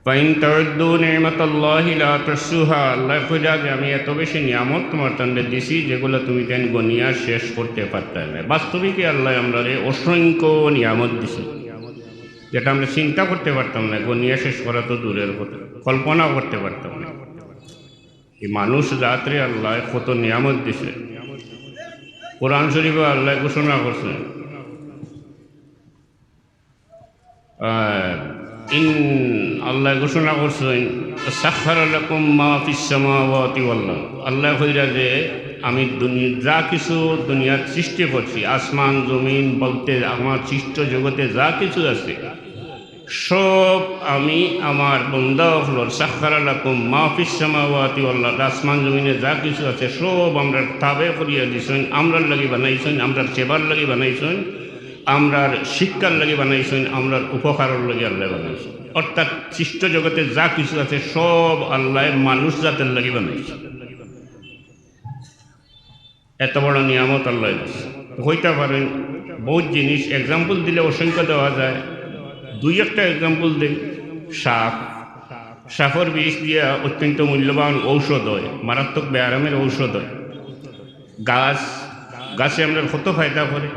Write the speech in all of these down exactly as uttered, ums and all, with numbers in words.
فإن تعدوا نعمة الله لا تحصوها। আল্লায় কইরা যে আমি এত বেশি নিয়ামত তুমার তানরে দিছি, যেগুলা তুমি তাইন গনিয়া শেষ করতে পারতায় না। বাস্তবিকই আল্লায় আমরারে অসংখ্য নিয়ামত দিছে, যেটা আমরা চিন্তা করতে পারতাম না, গনিয়া শেষ করা তো দূরের কথা, কল্পনাও করতে পারতাম না। এই মানুষ জাতরে আল্লায় কত নিয়ামত দিছে। কোরআন শরীফে আল্লায় ঘোষণা করছেন, আহ, ইন, আল্লায় ঘোষণা করছেন, "সাখখারা লাকুম মা ফিস সামাওয়াতি ওয়াল আরদ।" আল্লায় কইরা যে, "আমি দুনি-, যা কিছু দুনিয়াত সৃষ্টি করছি, আসমান, জমিন বলতে আমার সৃষ্ট জগতে যা কিছু আছে, সব আমি আমার বন্দা অকলর।" "সাখখারা লাকুম মা ফিস সামাওয়াতি ওয়াল আরদ।" আসমান জমিনে যা কিছু আছে, সব আমরার তাবে করিয়া দিছইন, আমরার লাগি বানাইছইন, আমরার সেবার লাগি বানাইছইন, আমরার শিক্ষার লাগি বানাইছইন, আমরার উপকারর লাগি আল্লায় বানাইছইন। অর্থাৎ সৃষ্ট জগতে যা কিছু আছে, সব আল্লায় মানুষ জাতের লাগি বানাইছইন। এত বড় নিয়ামত আল্লায় দিছে। তো কইতা পারেন, বহুত জিনিস example দিলে অসংখ্য দেওয়া যায়। দুই একটা example দেই, সাপ। সাপর বিষ দিয়া অত্যন্ত মূল্যবান ঔষধ হয়, মারাত্মক ব্যায়ামের ঔষধ হয়। গাছ, গাছে আমরার কত ফায়দা করে।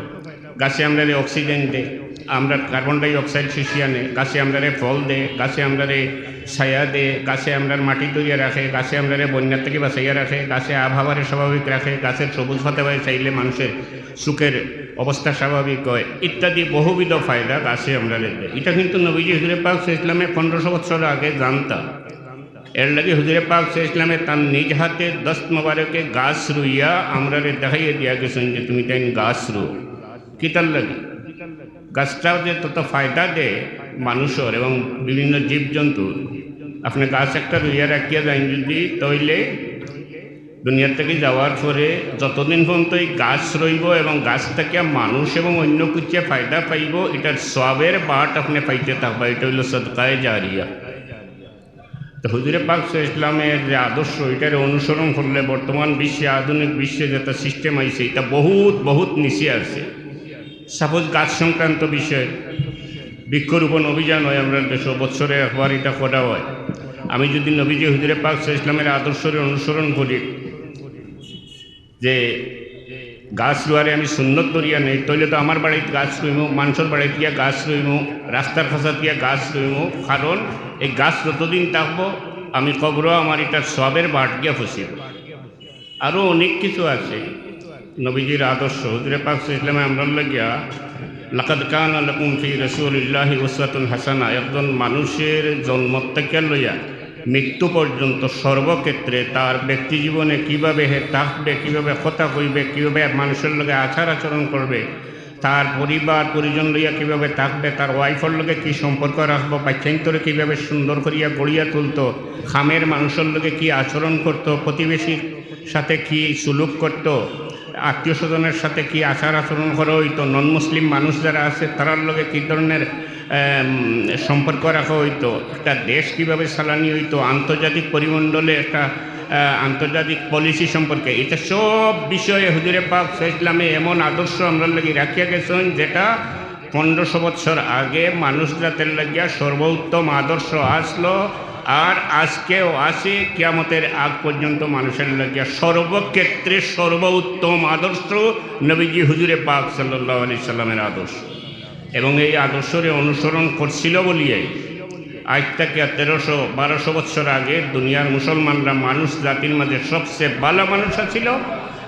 গাছে আমরারে oxygen দেয়, আমরার carbon dioxide শুষিয়া নেয়, গাছে আমরারে ফল দেয়, গাছে আমরারে ছায়া দেয়, গাছে আমরার মাটি ধরিয়া রাখে, গাছে আমরারে বন্যা থাকি বাঁচাইয়া রাখে, গাছে আবহাওয়ারে স্বাভাবিক রাখে, গাছের সবুজ পাতা বায় চাইলে মানুষের চোখের অবস্থা স্বাভাবিক হয়, ইত্যাদি বহুবিধ ফায়দা গাছে আমরারে দেয়। ইটা কিন্তু নবীজি হুজুরে পাক সাল্লাল্লাহু আলাইহি ওয়াসাল্লামে পনেরোশো বছর আগে জানতা। এর লাগি হুজুরে পাক সাল্লাল্লাহু আলাইহি ওয়াসাল্লামে তান নিজ হাতে দস্ত মোবারকে গাছ রুইয়া আমরারে দেখাইয়া দিয়া গেছইন যে, "তুমি তাইন গাছ রুও।" কিতার লাগি? গাছটা যে তত ফায়দা দেয় মানুষর এবং বিভিন্ন জীবজন্তুর, আপনে গাছ একটা রুইয়া রাখিয়া যাইন যদি, তাইলে দুনিয়ার থাকি যাওয়ার পরে যতদিন পর্যন্ত এই গাছ রইবো এবং গাছ থাকিয়া মানুষ এবং অন্য কিছু ফায়দা পাইবো, ইটার সওয়াবের বাট আপনে পাইতে থাকবা। ইটা অইলো সদকায়ে জারিয়া। তো হুজুরে পাক সাল্লাল্লাহু আলাইহি ওয়াসাল্লামের যে আদর্শ, ইটারে অনুসরণ করলে বর্তমান বিশ্বে, আধুনিক বিশ্বে যেটা system আইছে, ইটা বহুত, বহুত নিচে আছে। Suppose গাছ সংক্রান্ত বিষয়ে বৃক্ষরোপণ অভিযান হয় আমরার দেশো, বছরে একবার ইটা করা হয়। আমি যদি নবীজি হুজুরে পাক সাল্লাল্লাহু আলাইহি ওয়াসাল্লামের আদর্শরে অনুসরণ করি, যে গাছ রুয়ারে আমি সুন্নত ধরিয়া নেই, তাইলে তো আমার বাড়িত গাছ রুইমু, মানষর বাড়িত গিয়া গাছ রুইমু, রাস্তার খাঁচাত গিয়া গাছ রুইমু, কারণ এই গাছ যতদিন থাকবো আমি কবরো আমার ইটার সওয়াবের বাট গিয়া পৌঁছিবো। আরো অনেক কিছু আছে নবীজির আদর্শ। হুজুরে পাক সাল্লাল্লাহু আলাইহি ওয়াসাল্লামে আমরার লাগিয়া, "লাকাদ কানা লাকুম ফি রাসূলিল্লাহি উসওয়াতুন হাসানা।" একজন মানুষের জন্ম থেকে লইয়া মৃত্যু পর্যন্ত সর্বক্ষেত্রে তার ব্যক্তি জীবনে কিভাবে হে থাকবে, কিভাবে কথা কইবে, কিভাবে মানুষের লগে আচার আচরণ করবে, তার পরিবার পরিজন লইয়া কিভাবে থাকবে, তার wife-র লগে কি সম্পর্ক রাখবো, বাচ্চাইন্তরে কিভাবে সুন্দর করিয়া গড়িয়া তুলতো, কামের মানুষের লগে কি আচরণ করতো, প্রতিবেশীর সাথে কি সুলুক করতো, আত্মীয় স্বজনের সাথে কি আচার আচরণ করা হইতো, নন মুসলিম মানুষ যারা আছে তারার লগে কি ধরনের, এম, সম্পর্ক রাখা হইতো, একটা দেশ কিভাবে চালানি হইতো, আন্তর্জাতিক পরিমণ্ডলে একটা, আহ, আন্তর্জাতিক পলিসি সম্পর্কে, এটা সব বিষয়ে হুজুরে পাক সাল্লাল্লাহু আলাইহি ওয়াসাল্লামে এমন আদর্শ আমরার লাগি রাখিয়া গেছেন, যেটা পনেরোশো বছর আগে মানুষ জাতির লাগিয়া সর্বোত্তম আদর্শ আসলো, আর আজকেও আছে, কিয়ামতের আগ পর্যন্ত মানুষের লাগিয়া সর্বক্ষেত্রে সর্বোত্তম আদর্শ নবীজি হুজুরে পাক সাল্লাল্লাহু আলাইহি সাল্লামের আদর্শ। এবং এই আদর্শরে অনুসরণ করছিল বলিয়াই আজ থেকে তেরোশো বারোশো বছর আগে দুনিয়ার মুসলমানরা মানুষ জাতির মাঝে সবচেয়ে ভালো মানুষ আছিল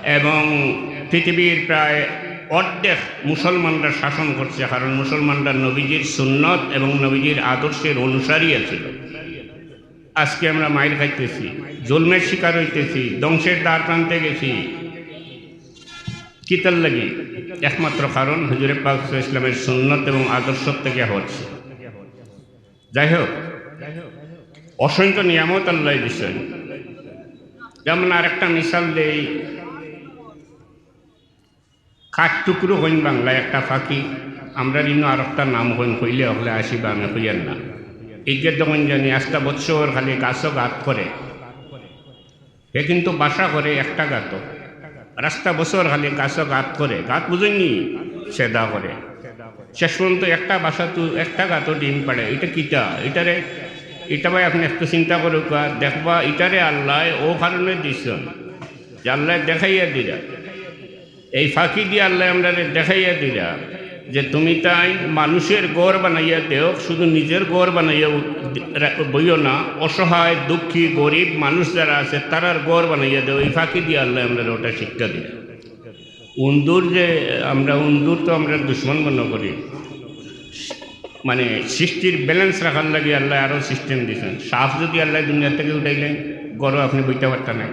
এবং পৃথিবীর প্রায় অর্ধেক মুসলমানরা শাসন করছে, কারণ মুসলমানরা নবীজির সুন্নত এবং নবীজির আদর্শের অনুসারী আছিল। আজকে আমরা মাইর খাইতেছি, জুলমের শিকার হইতেছি, ধ্বংসের দ্বার প্রান্তে গেছি। কিতার লাগি? একমাত্র কারণ হুজুরে পাক সাল্লাল্লাহু আলাইহি ওয়াসাল্লামের সুন্নত এবং আদর্শ থেকে হচ্ছে। যাই হোক, অসংখ্য নিয়ামত আল্লাহ দিচ্ছেন। যেমন আরেকটা মিসাল দেই, কাঠঠুকরো কইন বাংলায় একটা পাখি, আমরার ইনো আরেকটা নাম কইন, কইলে হকলে আসিবা, আমি কইয়ার না। এই যে তখন জানি আস্তা বছর খালি গাছো গাত করে, হে কিন্তু বাসা করে একটা গাতো। রাস্তা বছর খালি গাছো গাত করে, গাত বুঝইননি, সেদা করে। শেষ পর্যন্ত একটা বাসাত একটা গাতো ডিম পাড়ে। ইটা কিতা? ইটারে ইটা ভাই আপনে একটু চিন্তা করউক্কা, দেখবা ইটারে আল্লায় অউ কারণে দিছইন যে আল্লায় দেখাইয়া দিরা, এই ফাঁকি দি আল্লায় আমরারে দেখাইয়া দিরা যে তুমি তাইন মানুষের ঘর বানাইয়া দেও, শুধু নিজের ঘর বানাইয়া উ-, রা-, বইও না, অসহায়, দুঃখী, গরিব মানুষ যারা আছে তারার ঘর বানাইয়া দেও। এই ফাঁকি দি আল্লায় আমরারে ওটা শিক্ষা দিরা। উন্দুর যে আমরা, উন্দুর তো আমরা দুশমন মনে করি, মানে সৃষ্টির balance রাখার লাগি আল্লায় আরো system দিছইন। সাপ যদি আল্লায় দুনিয়া থাকি উঠাইলেন, ঘরো আপনে বইতা পারতা নায়।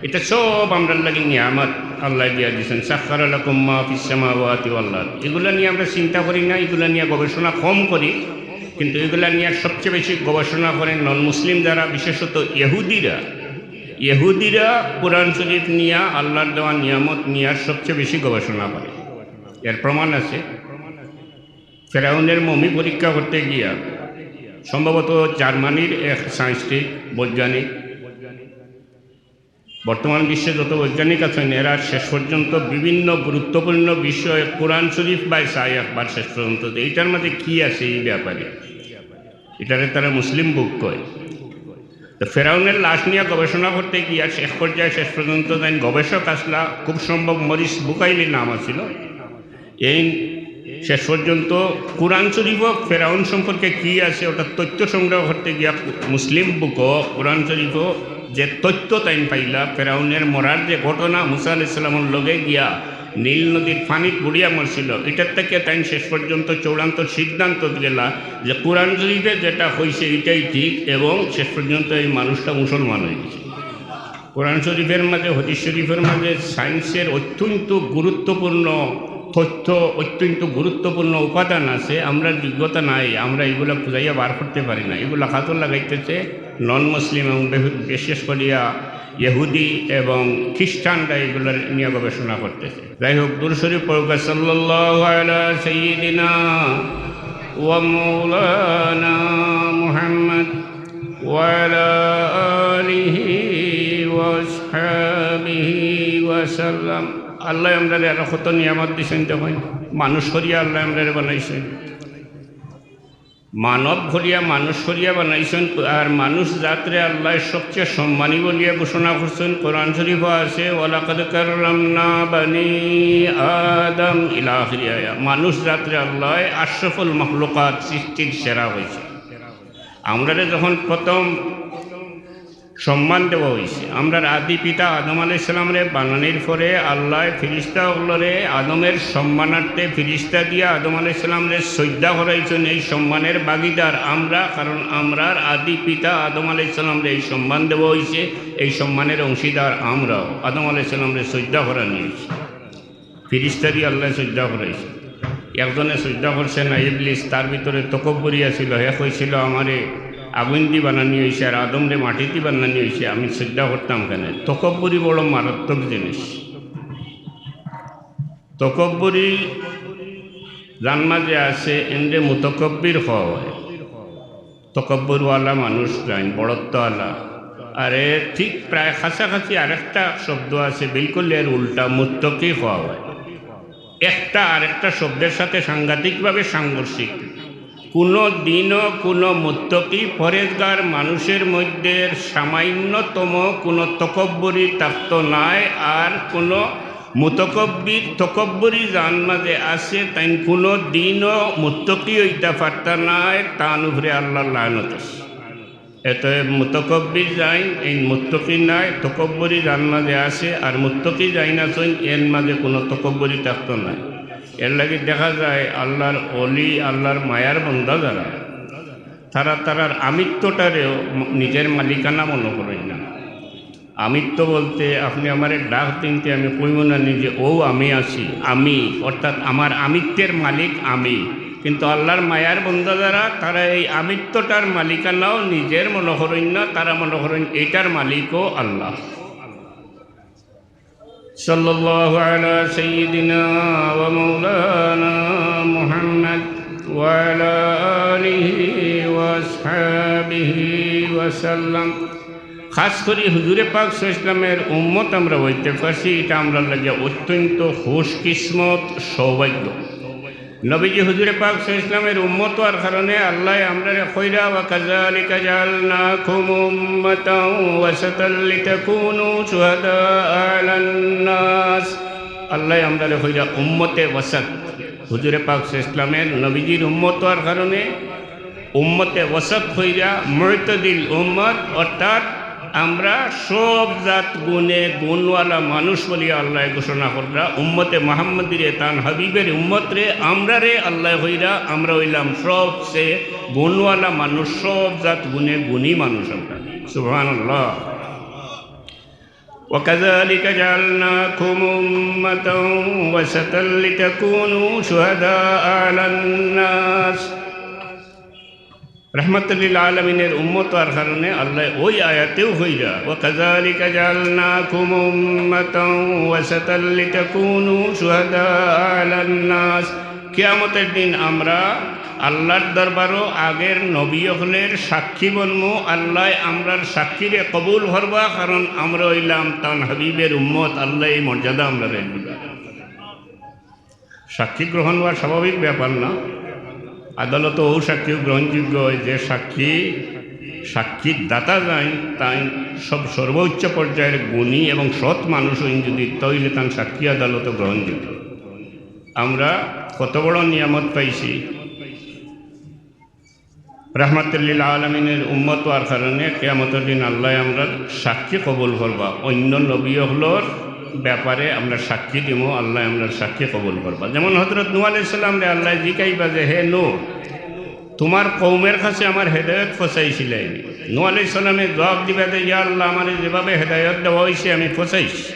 ইটা সব আমরার লাগি নিয়ামত আল্লায় দিয়া দিছইন। সাখখারা লাকুম মা ফিস সামাওয়াতি ওয়াল আরদ। ইগুলা নিয়া আমরা চিন্তা করি না, ইগুলা নিয়া গবেষণা কম করি, কিন্তু ইগুলা নিয়া সবচেয়ে বেশি গবেষণা করে নন মুসলিম যারা, বিশেষত ইহুদিরা। ইহুদিরা কোরআন শরীফ নিয়া, আল্লাহর দেওয়া নিয়ামত নিয়া সবচেয়ে বেশি গবেষণা করে। এর প্রমাণ আছে, ফেরাউনের মমি পরীক্ষা করতে গিয়া সম্ভবত জার্মানির এক সায়েন্টিস্ট, বৈজ্ঞানিক, বর্তমান বিশ্বে যত বৈজ্ঞানিক আছেন, এরা শেষ পর্যন্ত বিভিন্ন গুরুত্বপূর্ণ বিষয়ে কোরআন শরীফ বায় চায় একবার শেষ পর্যন্ত, যে এইটার মাঝে কি আছে এই ব্যাপারে। এটারে তারা মুসলিম বুক কয়। তো ফেরাউনের লাশ নিয়ে গবেষণা করতে গিয়া শেষ পর্যায়ে, শেষ পর্যন্ত তাইন গবেষক আছলা, খুব সম্ভব মরিস বুকাইলি নাম আছিল। এই শেষ পর্যন্ত কোরআন শরীফও ফেরাউন সম্পর্কে কি আছে, ওটা তথ্য সংগ্রহ করতে গিয়া মুসলিম বুকও, কোরআন শরীফও যে তথ্য তাইন পাইলা, ফেরাউনের মরার যে ঘটনা, মুসা আলাইহিস সালামর লগে গিয়া নীল নদীর পানিত বুড়িয়া মরছিল, এটার থেকে তাইন শেষ পর্যন্ত চূড়ান্ত সিদ্ধান্ত গেলা যে কোরআন শরীফে যেটা হইছে এটাই ঠিক, এবং শেষ পর্যন্ত এই মানুষটা মুসলমান হয়ে গেছে। কোরআন শরীফের মাঝে, হাদিস শরীফের মাঝে সায়েন্সের অত্যন্ত গুরুত্বপূর্ণ তথ্য, অত্যন্ত গুরুত্বপূর্ণ উপাদান আছে। আমরার যোগ্যতা নাই, আমরা এগুলা খুঁজাইয়া বার করতে পারি না। এগুলা কাজো লাগাইতেছে নন মুসলিম এবং বেহু-, বিশেষ করিয়া ইহুদি এবং খ্রিস্টানরা এগুলা নিয়ে গবেষণা করতেছে। যাই হোক, দুরূদ শরীফ পড়ুক্কা, সাল্লাল্লাহু আলা সাইয়্যিদিনা ওয়া মাওলানা মুহাম্মদ ওয়া আলা আলিহি ওয়া আসহাবিহি ওয়া সাল্লাম। আল্লায় আমরারে আরো কত নিয়ামত দিছইন, দেখইন, মানুষ করিয়া আল্লায় আমরারে বানাইছইন। মানব করিয়া, মানুষ করিয়া বানাইছইন, আর মানুষ জাতরে আল্লায় সবচেয়ে সম্মানী বলিয়া ঘোষণা করছইন। কোরআন শরীফও আছে, "ওয়ালাকাদ কাররামনা বানি আদম" ইলা আখিরি আয়া। মানুষ জাতরে আল্লায় আশরাফুল মখলুকাত, সৃষ্টির সেরা কইছে। আমরারে যখন প্রথম সম্মান দেওয়া হইছে। আমরার আদি পিতা আদম আলাইহিস সালামরে বানানির পরে আল্লায় ফিরিস্তা অকলরে আদমের সম্মানার্থে ফিরিস্তা দিয়া আদম আলাইহিস সালামরে সইজদা করাইছইন। এই সম্মানের ভাগীদার আমরা, কারণ আমরার আদি পিতা আদম আলাইহিস সালামরে এই সম্মান দেওয়া হইছে, এই সম্মানের অংশীদার আমরাও। আদম আলাইহিস সালামরে সইজদা করানি হইছে। ফিরিস্তারে আল্লায় সইজদা করাইছে। একজনে সইজদা করছে না, ইবলিস, তার ভিতরে তকব্বুরি আছিল। হে কইছিল, "আমারে আগুন দি বানানি হইছে আর আদমরে মাটি দি বানানি হইছে, আমি সইজদা করতাম কেনে?" তকব্বুরি বড় মারাত্মক জিনিস। তকব্বুরি যান মাঝে আছে, এনরে মুতকব্বির কওয়া হয়। তকব্বুরওয়ালা মানুষ যাইন, বড়ত্বওয়ালা। আর এর ঠিক প্রায় কাছাকাছি আরেকটা শব্দ আছে, বিলকুল এর উল্টা, মুত্তকি কওয়া হয়। একটা আরেকটা শব্দের সাথে সাংঘাতিকভাবে সাংঘর্ষিক। কোনো দিনও কোনো মুত্তকি পরেজগার মানুষের মধ্যে সামান্যতম কোনো তকব্বুরি থাকতো নায়, আর কোনো মুতকব্বির, তকব্বুরি যান মাঝে আছে, তাইন কোনো দিনও মুত্তকি হইতা পারতা নায়, তান উপরে আল্লাহর লানত আছে। এতএব মুতকব্বির যাইন, এই মুত্তকি নায়, তকব্বুরি যান মাঝে আছে, আর মুত্তকি যাইন আছইন, এর মাঝে কোনো তকব্বুরি থাকতো নায়। এর লাগি দেখা যায় আল্লাহর অলি, আল্লাহর মায়ার বন্দা যারা, তারা তারার আমিত্বটারেও ম-, নিজের মালিকানা মনে করইন না। আমিত্ব বলতে আপনি আমারে ডাক দিনতে আমি কইব না নিজে, "ও আমি আছি, আমি", অর্থাৎ আমার আমিত্বের মালিক আমি। কিন্তু আল্লাহর মায়ার বন্দা যারা, তারা এই আমিত্বটার মালিকানাও নিজের মনে করইন না, তারা মনে করইন এইটার মালিকও আল্লাহ। সাল্লাল্লাহু আলা সাইয়্যিদিনা ওয়া মাওলানা মুহাম্মদ ওয়া আলা আলিহি ওয়া আসহাবিহি ওয়া সাল্লাম। খাস করি হুজুরে পাক সাল্লাল্লাহু আলাইহি ওয়াসাল্লামের উম্মত আমরা হইতে পারছি, এটা আমরার লাগি অত্যন্ত খুশকিসমত, সৌভাগ্য। নবীজি হুজুরে পাক সাল্লাল্লাহু আলাইহি ওয়াসাল্লামের উম্মত অওয়ার কারণে আল্লায় আমরারে কইরা, "ওয়া কাযালিকা জাআলনাকুম উম্মাতাও ওয়াসাতাল লিতাকুনু শুহাদা আলান নাস।" আল্লায় আমরারে কইরা উম্মতে ওয়াসাত, হুজুরে পাক সাল্লাল্লাহু আলাইহি ওয়াসাল্লামের নবীজির উম্মত অওয়ার কারণে উম্মতে ওয়াসাত কইরা মুতাদিল উম্মত, অর্থাৎ আমরা সব জাত গুণে গুণওয়ালা মানুষ বলিয়া আল্লায় ঘোষণা কররা। উম্মতে মুহাম্মদীরে, তান হাবিবের উম্মতরে, আমরারে আল্লায় কইরা, আমরা অইলাম সবচেয়ে গুণওয়ালা মানুষ, সব জাত গুণে গুণী মানুষ আমরা। সুবহানাল্লাহ। وكذلك جعلناكم أمة وسطا لتكونوا شهداء على الناس। রাহমাতুল লিল আলামিনের উম্মত অওয়ার কারণে আল্লায় ওই আয়াতেও কইরা, "وكذلك جعلناكم أمة وسطا لتكونوا شهداء على الناس।" কিয়ামতের দিন আমরা আল্লার দরবারো আগের নবী অকলের সাক্ষী বনমু। আল্লায় আমরার সাক্ষীরে কবুল করবা, কারণ আমরা অইলাম তান হাবিবের উম্মত। আল্লায় এই মর্যাদা আমরারে দিবা। সাক্ষী গ্রহণ অওয়া স্বাভাবিক ব্যাপার না? আদালতো অউ সাক্ষীও গ্রহণযোগ্য অয় যে সাক্ষী, সাক্ষী দাতা যাইন, তাইন সব সর্বোচ্চ পর্যায়ের গুণী এবং সৎ মানুষ অইন যদি, তাইলে তান সাক্ষী আদালতো গ্রহণযোগ্য। আমরা কত বড় নিয়ামত পাইছি। রাহমাতুল লিল আলামিনের উম্মত অওয়ার কারণে কিয়ামতের দিন আল্লায় আমরার সাক্ষী কবুল করবা। অন্য নবী অকলর ব্যাপারে আমরা সাক্ষী দিমু, আল্লায় আমরার সাক্ষী কবুল করবা। যেমন হযরত নূহ আলাইহিস সালামরে আল্লায় জিকাইবা যে, "হে নূহ, তুমার কওমের কাছে আমার হেদায়েত পৌঁছাইছিলায় নি?" নূহ আলাইহিস সালামে জবাব দিবা যে, "ইয়া আল্লাহ, আমারে যেভাবে হেদায়েত দেওয়া অইছে আমি পৌঁছাইছি।"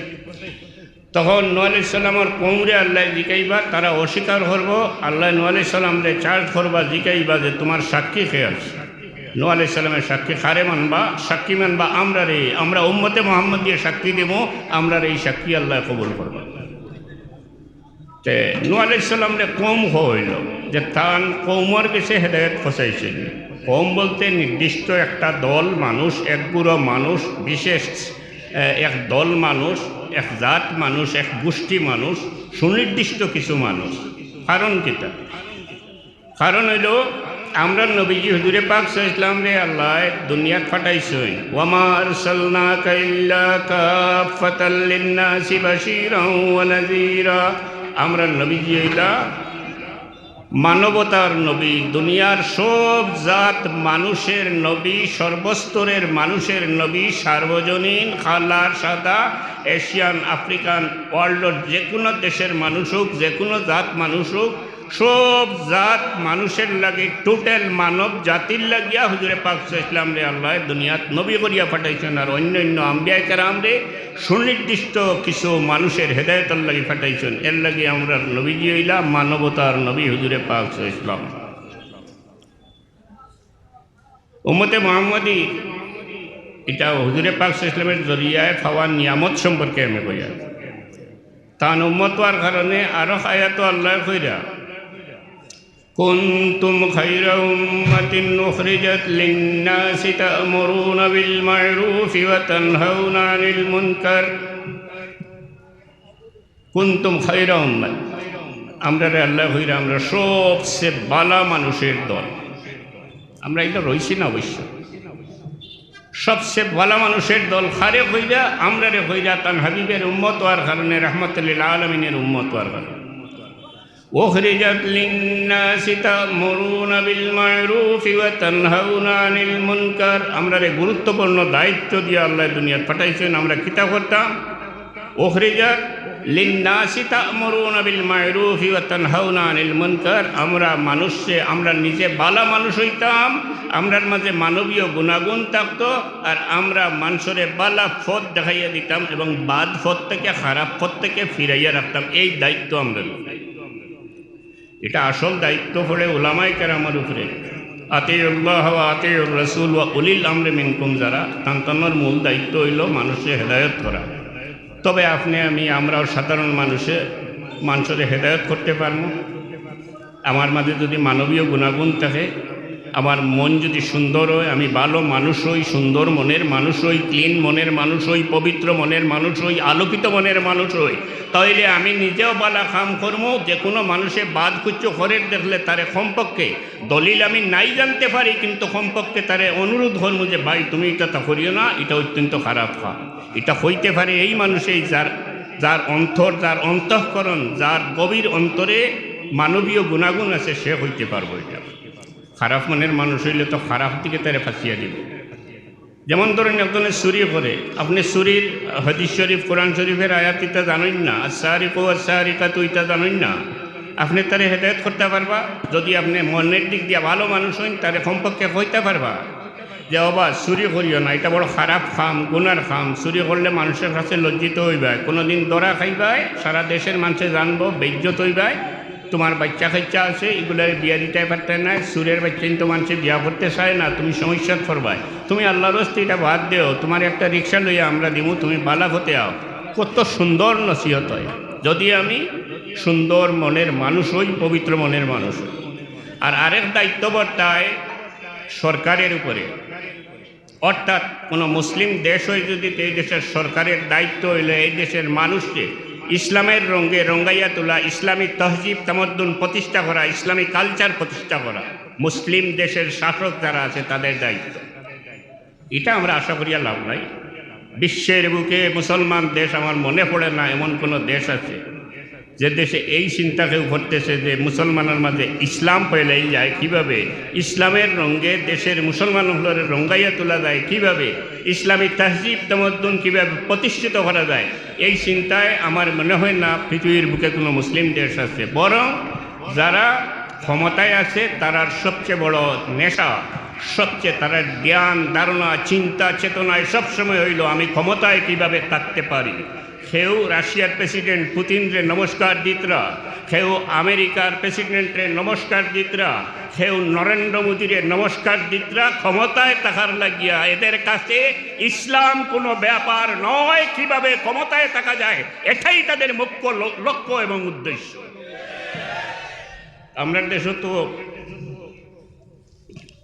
তখন নূহ আলাইহিস সালামর কওমরে আল্লায় জিকাইবা, তারা অস্বীকার করবো। আল্লায় নূহ আলাইহিস সালামরে charge করবা, জিকাইবা যে, "তুমার সাক্ষী কে আছে?" নূহ আলাইহিস সালামে সাক্ষী কারে মানবা? সাক্ষী মানবা আমরারে, আমরা উম্মতে মুহাম্মদীয়ে সাক্ষী দিমু, আমরার এই সাক্ষী আল্লায় কবুল করবা। তে নূহ আলাইহিস সালামরে কওম কওয়া অইলো যে তান কওমর গেছে হেদায়েত পৌঁছাইছইন। কওম বলতে নির্দিষ্ট একটা দল মানুষ, এক গুঁড়া মানুষ, বিশেষ, এ, এক দল মানুষ, এক জাত মানুষ, এক গোষ্ঠী মানুষ, সুনির্দিষ্ট কিছু মানুষ। কারণ কিতা? কারণ অইলো, আমরার নবীজি হুজুরে পাক সাল্লাল্লাহু আলাইহি ওয়াসাল্লামরে আল্লায় দুনিয়াত পাঠাইছইন। "ওয়া মা আরসালনাকা ইল্লা কাফফাতাল লিন্নাসি বাশীরাও ওয়া নাযীরা।" আমরার নবীজি অইলা মানবতার নবী, দুনিয়ার সব জাত মানুষের নবী, সর্বস্তরের মানুষের নবী, সার্বজনীন, কালা, সাদা, এশিয়ান, আফ্রিকান, world-র যে কোনো দেশের মানুষ হোক, যে কোনো জাত মানুষ হোক, সব জাত মানুষের লাগি, total মানব জাতির লাগিয়া হুজুরে পাক সাল্লাল্লাহু আলাইহি ওয়াসাল্লামরে আল্লায় দুনিয়াত নবী করিয়া পাঠাইছইন। আর অন্য অন্য আম্বিয়ায়ে কেরামরে সুনির্দিষ্ট কিছু মানুষের হেদায়েতর লাগি পাঠাইছইন। এর লাগি আমরার নবীজি অইলা মানবতার নবী হুজুরে পাক সাল্লাল্লাহু আলাইহি ওয়াসাল্লাম। উম্মতে মুহাম্মদী, ইটা হুজুরে পাক সাল্লাল্লাহু আলাইহি ওয়াসাল্লামর জরিয়ায় পাওয়া নিয়ামত সম্পর্কে আমি কইয়ার। তান উম্মত অওয়ার কারণে আরো আয়াতো আল্লায় কইরা, "কুনতুম খায়রা উম্মাতিন উখরিজাত লিন-নাসি তা'মুরুনা বিল-মা'রুফি ওয়া তানহাউনা আনিল-মুনকার।" "কুনতুম খায়রা উম্মাত।" আমরারে আল্লায় কইরা, আমরা সবচেয়ে বালা মানুষের দল। আমরা ইটা রইছি না অবশ্য। সবচেয়ে বালা মানুষের দল কারে কইরা? আমরারে কইরা, তান হাবিবের উম্মত অওয়ার কারণে, রাহমাতুল লিল আলামিনের উম্মত অওয়ার কারণে। "উখরিজাত লিন-নাসি তা'মুরুনা বিল-মা'রুফি ওয়া তানহাউনা আনিল-মুনকার।" আমরারে গুরুত্বপূর্ণ দায়িত্ব দিয়া আল্লায় দুনিয়াত পাঠাইছইন। আমরা কিতা করতাম? "উখরিজাত লিন-নাসি তা'মুরুনা বিল-মা'রুফি ওয়া তানহাউনা আনিল-মুনকার।" আমরা মানুষে, আমরা নিজে বালা মানুষ অইতাম, আমরার মাঝে মানবীয় গুণাগুণ থাকতো, আর আমরা মানষরে বালা পথ দেখাইয়া দিতাম এবং বাদ পথ থেকে, খারাপ পথ থেকে ফিরাইয়া রাখতাম। এই দায়িত্ব আমরা নিতাম। ইটা আসল দায়িত্ব পড়ে উলামায়ে কেরামর উপরে। আতিউল্লাহ ওয়া আতিউর রাসূল ওয়া উলিল আমরি মিনকুম, যারা, তান তানর মূল দায়িত্ব অইলো মানষরে হেদায়েত করা। তবে আপনে আমি, আমরাও সাধারণ মানুষে, মানষরে হেদায়েত করতে পারমু। আমার মাঝে যদি মানবীয় গুণাগুণ থাকে, আমার মন যদি সুন্দর হয়, আমি ভালো মানুষ হই, সুন্দর মনের মানুষ হই, ক্লিন মনের মানুষ হই, পবিত্র মনের মানুষ হই, আলোকিত মনের মানুষ হই, তাইলে আমি নিজেও ভালা কাম করমু। যে কোনো মানুষে বাদ কুচ্ছ করের দেখলে তারে কমপক্ষে, দলিল আমি নাই জানতে পারি, কিন্তু কমপক্ষে তারে অনুরোধ করমু যে, "ভাই, তুমি ইটা তা করিও না, ইটা অত্যন্ত খারাপ কাম।" ইটা কইতে পারে এই মানুষেই, যার, যার অন্তর, যার অন্তঃকরণ, যার গভীর অন্তরে মানবীয় গুণাগুণ আছে, সে কইতে পারবো ইটা। খারাপ মনের মানুষ অইলে তো খারাপ দিকে তারে ফাঁসিয়া দিব। যেমন ধরেন, একজনে চুরি করে, আপনে চুরির হাদিস শরীফ, কোরআন শরীফের আয়াত ইতা জানইন না, "আস-সারিকু ওয়াস-সারিকাতু" ইতা জানইন না, আপনে তারে হেদায়েত করতা পারবা? যদি আপনে মনের দিক দিয়া ভালো মানুষ অইন, তারে কমপক্ষে কইতা পারবা যে, "ও বা, চুরি করিও না, ইটা বড় খারাপ কাম, গুনার কাম, চুরি করলে মানুষের কাছে লজ্জিত অইবায়, কোনোদিন ধরা খাইবায়, সারা দেশের মানষে জানবো, বেইজ্জত অইবায়।" তুমার বাইচ্চা-কাইচ্চা আছে, ইগুলারে বিয়া দিতায় পারতায় নায়, চুরের বাইচ্চাইন তো মানষে বিয়া করতে চায় না, তুমি সমস্যাত পড়বায়। তুমি আল্লার ওয়াস্তে ইটা বাদ দেও, তুমারে একটা রিক্সা লইয়া আমরা দিমু, তুমি ভালা পথে আও। কত সুন্দর নসিহত অয়, যদি আমি সুন্দর মনের মানুষ অই, পবিত্র মনের মানুষ অই। আর আরেক দায়িত্ব বর্তায় সরকারের উপরে। অর্থাৎ কোনো মুসলিম দেশ অয় যদি, এই দেশের সরকারের দায়িত্ব অইলো এই দেশের মানুষরে ইসলামের রঙে রঙাইয়া তোলা, ইসলামী তহজিব তামাদ্দুন প্রতিষ্ঠা করা, ইসলামী কালচার প্রতিষ্ঠা করা। মুসলিম দেশের শাসক যারা আছে তাদের দায়িত্ব। ইটা আমরা আশা করিয়া লাভ নাই। বিশ্বের বুকে মুসলমান দেশ আমার মনে পড়ে না এমন কোনো দেশ আছে যে দেশে এই চিন্তা কেউ করতেছে যে মুসলমানের মাঝে ইসলাম ফেলাই যায় কিভাবে, ইসলামের রঙে দেশের মুসলমান অকলরে রঙাইয়া তোলা যায় কিভাবে, ইসলামী তহজিব তামাদ্দুন কিভাবে প্রতিষ্ঠিত করা যায়, এই চিন্তায় আমার মনে হয় না পৃথিবীর বুকে কোনো মুসলিম দেশ আছে। বরং যারা ক্ষমতায় আছে, তারার সবচেয়ে বড় নেশা, সবচেয়ে তারার জ্ঞান, ধারণা, চিন্তা, চেতনায় সবসময় অইলো, "আমি ক্ষমতায় কিভাবে থাকতে পারি।" কেউ রাশিয়ার প্রেসিডেন্ট পুতিনরে নমস্কার দিতরা, কেউ আমেরিকার প্রেসিডেন্টরে নমস্কার দিতরা, কেউ নরেন্দ্র মোদীরে নমস্কার দিতরা, ক্ষমতায় থাকার লাগিয়া। এদের কাছে ইসলাম কোনো ব্যাপার নয়, কিভাবে ক্ষমতায় থাকা যায়, এটাই তাদের মুখ্য ল-, লক্ষ্য এবং উদ্দেশ্য। আমরার দেশো তো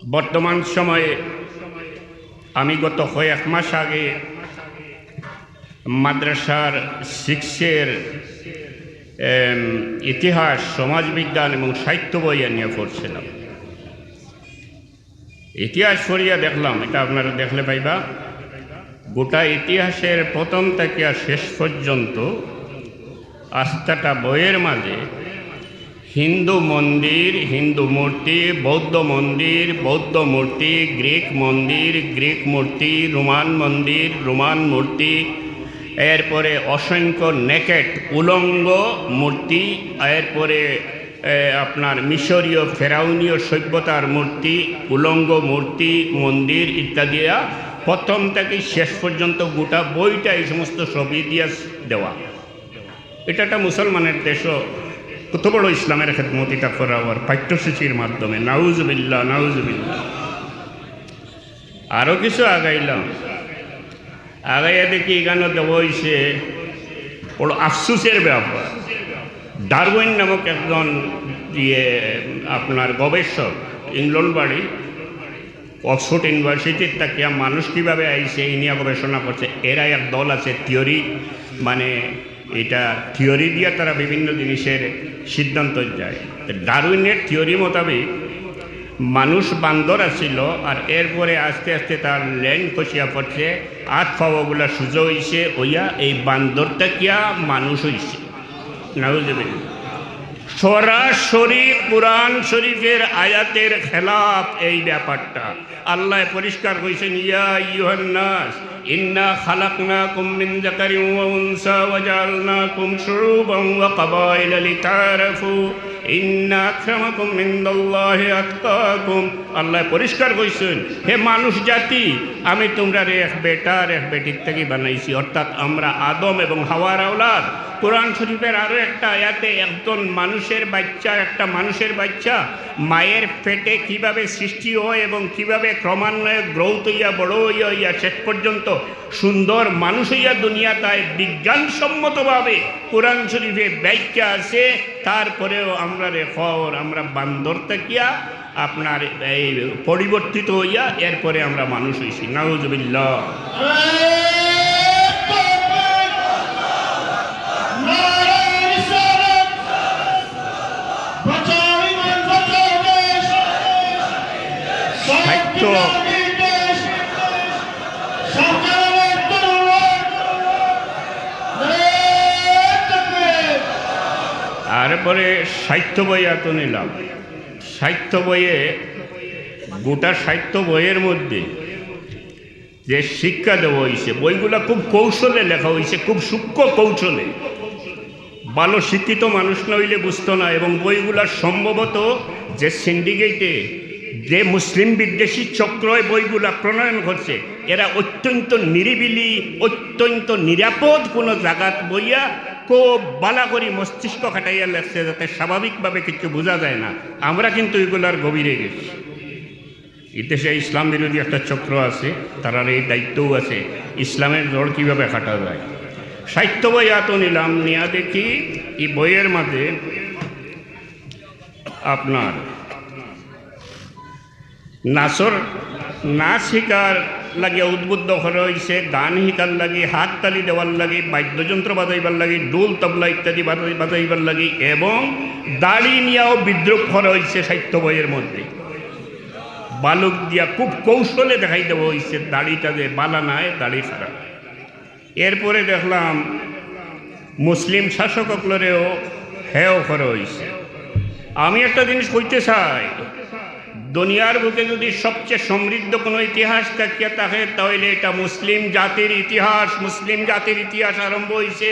বর্তমান সময়ে, আমি গত কয়েক মাস আগে মাদ্রাসার সিক্সের, এম, ইতিহাস, সমাজবিজ্ঞান এবং সাহিত্য বই আনিয়া পড়ছিলাম। ইতিহাস পড়িয়া দেখলাম, এটা আপনারা দেখলে পাইবা, গোটা ইতিহাসের প্রথম থাকিয়া শেষ পর্যন্ত আস্তাটা বইয়ের মাঝে হিন্দু মন্দির, হিন্দু মূর্তি, বৌদ্ধ মন্দির, বৌদ্ধ মূর্তি, গ্রিক মন্দির, গ্রিক মূর্তি, রোমান মন্দির, রোমান মূর্তি, এরপরে অসংখ্য নেকেড, উলঙ্গ মূর্তি, এরপরে, এ, আপনার মিশরীয় ফেরাউনীয় সভ্যতার মূর্তি, উলঙ্গ মূর্তি, মন্দির ইত্যাদি, প্রথম থেকে শেষ পর্যন্ত গোটা বইটা এই সমস্ত ছবি দিয়া দেওয়া। এটা একটা মুসলমানের দেশও কত বড় ইসলামের খেদমত এটা করা অর পাঠ্যসূচির মাধ্যমে। নাউজুবিল্লাহ, নাউজুবিল্লাহ। আরো কিছু আগাইলাম, আগাইয়া দেখি এখানে দেওয়া হইছে বড় আফসোসের ব্যাপার। ডারউইন নামক একজন, ইয়ে, আপনার গবেষক, ইংল্যান্ড বাড়ি, অক্সফোর্ড ইউনিভার্সিটির থাকিয়া মানুষ কিভাবে আইছে, এই নিয়ে গবেষণা করছে। এরা এক দল আছে, থিওরি, মানে, এটা থিওরি দিয়া তারা বিভিন্ন জিনিসের সিদ্ধান্ত যায়। তো ডারউইনের থিওরি মোতাবেক মানুষ বান্দর আছিল, আর এরপরে আস্তে আস্তে তার লেন খসিয়া পড়ছে, আত পাওগুলা সুজা হইছে, হইয়া এই বান্দর থাকিয়া মানুষ হইছে। নাউজুবিল্লাহ। সরাসরি কোরআন শরীফের আয়াতের খেলাফ এই ব্যাপারটা। আল্লাহ পরিষ্কার কইছেন, "ইয়া আইয়ুহান নাস, ইন্না খালাকনাকুম মিন যাকারিন ওয়া উনসা ওয়া জাআলনাকুম শুউবান ওয়া কাবাইলা লিতাআরাফু, ইন্না আকরামাকুম ইনদাল্লাহি আতকাকুম।" আল্লাহ পরিষ্কার কইছেন, "হে মানুষ জাতি, আমি তোমরারে এক বেটা আর এক বেটির থাকি বানাইছি," অর্থাৎ আমরা আদম এবং হাওয়ার আওলাদ। কোরআন শরীফের আরো একটা আয়াতে একজন মানুষের বাচ্চা, একটা মানুষের বাচ্চা মায়ের পেটে কিভাবে সৃষ্টি হয় এবং কিভাবে ক্রমান্বয়ে গ্রোথ হইয়া, বড় হইয়া, হইয়া শেষ পর্যন্ত সুন্দর মানুষ হইয়া দুনিয়াত আয়, বিজ্ঞানসম্মতভাবে কোরআন শরীফে ব্যাখ্যা আছে। তারপরেও আমরারে কর, আমরা বান্দর থাকিয়া আপনার এই পরিবর্তিত হইয়া এরপরে আমরা মানুষ হইছি। নাউজুবিল্লাহ। সাহিত্য, তারপরে সাহিত্য বই এত নিলাম। সাহিত্য বইয়ে, গোটা সাহিত্য বইয়ের মধ্যে যে শিক্ষা দেওয়া হইছে, বইগুলা খুব কৌশলে লেখা হইছে, খুব সূক্ষ্ম কৌশলে। ভালো শিক্ষিত মানুষ না হইলে বুঝতো না। এবং বইগুলা সম্ভবত যে সিন্ডিকেটে, যে মুসলিম বিদ্বেষী চক্র এই বইগুলা প্রণয়ন করছে, এরা অত্যন্ত নিরিবিলি, অত্যন্ত নিরাপদ কোনো জাগাত বইয়া খুব বালা করি মস্তিষ্ক খাটাইয়া লেখছে, যাতে স্বাভাবিকভাবে কিছু বোঝা যায় না। আমরা কিন্তু এগুলার গভীরে গেছি। এই দেশে ইসলাম বিরোধী একটা চক্র আছে, তারার এই দায়িত্বও আছে, ইসলামের জড় কিভাবে কাটা যায়। সাহিত্য বই আতো নিলাম, নিয়া দেখি এই বইয়ের মাঝে আপনার নাচর, নাচ শিকার লাগি উদ্বুদ্ধ করা হইছে, গান শিকার লাগি, হাততালি দেওয়ার লাগি, বাদ্যযন্ত্র বাজাইবার লাগি, ঢোল তবলা ইত্যাদি বাজাই-, বাজাইবার লাগি এবং দাড়ি নিয়াও বিদ্রুপ করা হইছে সাহিত্য বইয়ের মধ্যে। বালুক দিয়া খুব কৌশলে দেখাই দেওয়া হইছে দাড়িটা যে বালা নায়, দাড়ি খারাপ। এরপরে দেখলাম মুসলিম শাসক অকলরেও হেয় করা হইছে। আমি একটা জিনিস কইতে চাই, দুনিয়ার বুকে যদি সবচেয়ে সমৃদ্ধ কোনো ইতিহাস থাকিয়া থাকে, তাহলে এটা মুসলিম জাতির ইতিহাস। মুসলিম জাতির ইতিহাস আরম্ভ হইছে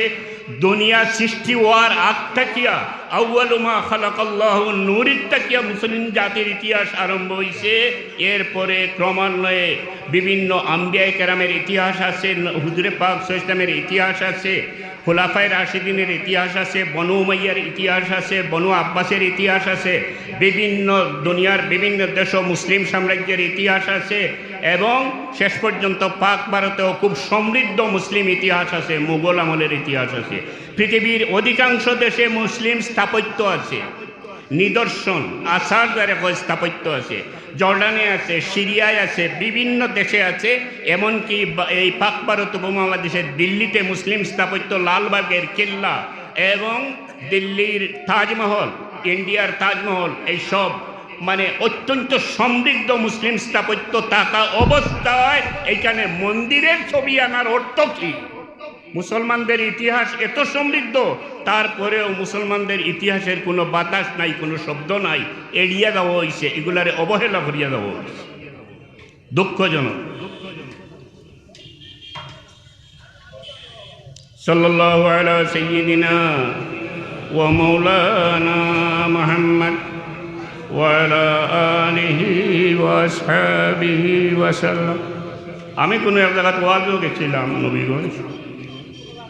দুনিয়া সৃষ্টি হওয়ার আগ থাকিয়া, আউয়ালু মা খালাকাল্লাহু নূর থাকিয়া মুসলিম জাতির ইতিহাস আরম্ভ হইছে। এরপরে ক্রমান্বয়ে বিভিন্ন আম্বিয়ায়ে কেরামের ইতিহাস আছে, ন-, হুজুরে পাক সাল্লাল্লাহু আলাইহি ওয়াসাল্লামের ইতিহাস আছে, খুলাফায়ে রাশিদিনের ইতিহাস আছে, বনু উমাইয়ার ইতিহাস আছে, বনু আব্বাসের ইতিহাস আছে, বিভিন্ন দুনিয়ার বিভিন্ন দেশও মুসলিম সাম্রাজ্যের ইতিহাস আছে, এবং শেষ পর্যন্ত পাক ভারতেও খুব সমৃদ্ধ মুসলিম ইতিহাস আছে, মুঘল আমলের ইতিহাস আছে। পৃথিবীর অধিকাংশ দেশে মুসলিম স্থাপত্য আছে, নিদর্শন, আসার যারে কয় স্থাপত্য আছে, জর্ডানে আছে, সিরিয়ায় আছে, বিভিন্ন দেশে আছে। এমনকি বা-, এই পাক ভারত উপমহাদেশের দিল্লিতে মুসলিম স্থাপত্য, লালবাগের কেল্লা এবং দিল্লির তাজমহল, ইন্ডিয়ার তাজমহল, এইসব মানে অত্যন্ত সমৃদ্ধ মুসলিম স্থাপত্য থাকা অবস্থায় এখানে মন্দিরের ছবি আনার অর্থ কি? মুসলমানদের ইতিহাস এত সমৃদ্ধ, তারপরেও মুসলমানদের ইতিহাসের কোনো বাতাস নাই, কোনো শব্দ নাই, এড়িয়ে দেওয়া হইছে, এগুলারে অবহেলা করিয়া দেওয়া হইছে। দুঃখজনক। সাল্লাল্লাহু আলা সাইয়্যিদিনা ওয়া মাওলানা মুহাম্মদ ওয়া আলা আলিহি ওয়া আসহাবিহি ওয়া সাল্লাম। আমি কোনো এক জাগাত ওয়াজও গেছিলাম নবীগঞ্জ।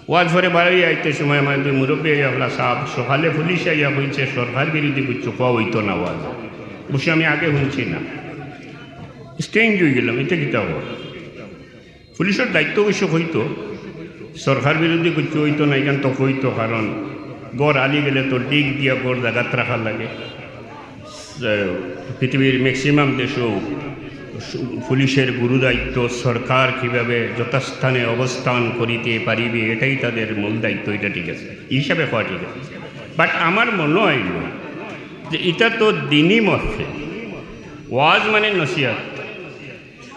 ওয়াজ পরে বাড়ি আইতে সময় আমার দুই মুরব্বী আইয়া বলা, "সাব, সকালে পুলিশ আইয়া কইছে সরকার বিরোধী কিচ্ছু কওয়া হইতো না ওয়াজ।" অবশ্য আমি আগে শুনছি না, স্ট্রেঞ্জ হয়ে গেলাম, এটা কিতা খবর? পুলিশের দায়িত্ব অবশ্য হইতো, সরকার বিরোধী কিচ্ছু হইতো না, এখান তো হইতো, কারণ ঘর আলি গেলে তো ডিগ দিয়া ঘর জাগাত রাখা লাগে। পৃথিবীর ম্যাক্সিমাম দেশও সু-, পুলিশের গুরু দায়িত্ব, সরকার কিভাবে যথাস্থানে অবস্থান করিতে পারিবে, এটাই তাদের মূল দায়িত্ব, এটা ঠিক আছে, এই হিসাবে হওয়া ঠিক আছে। বাট আমার মনে হইল যে এটা তো দিনই মহফিল, ওয়াজ মানে নসিহত,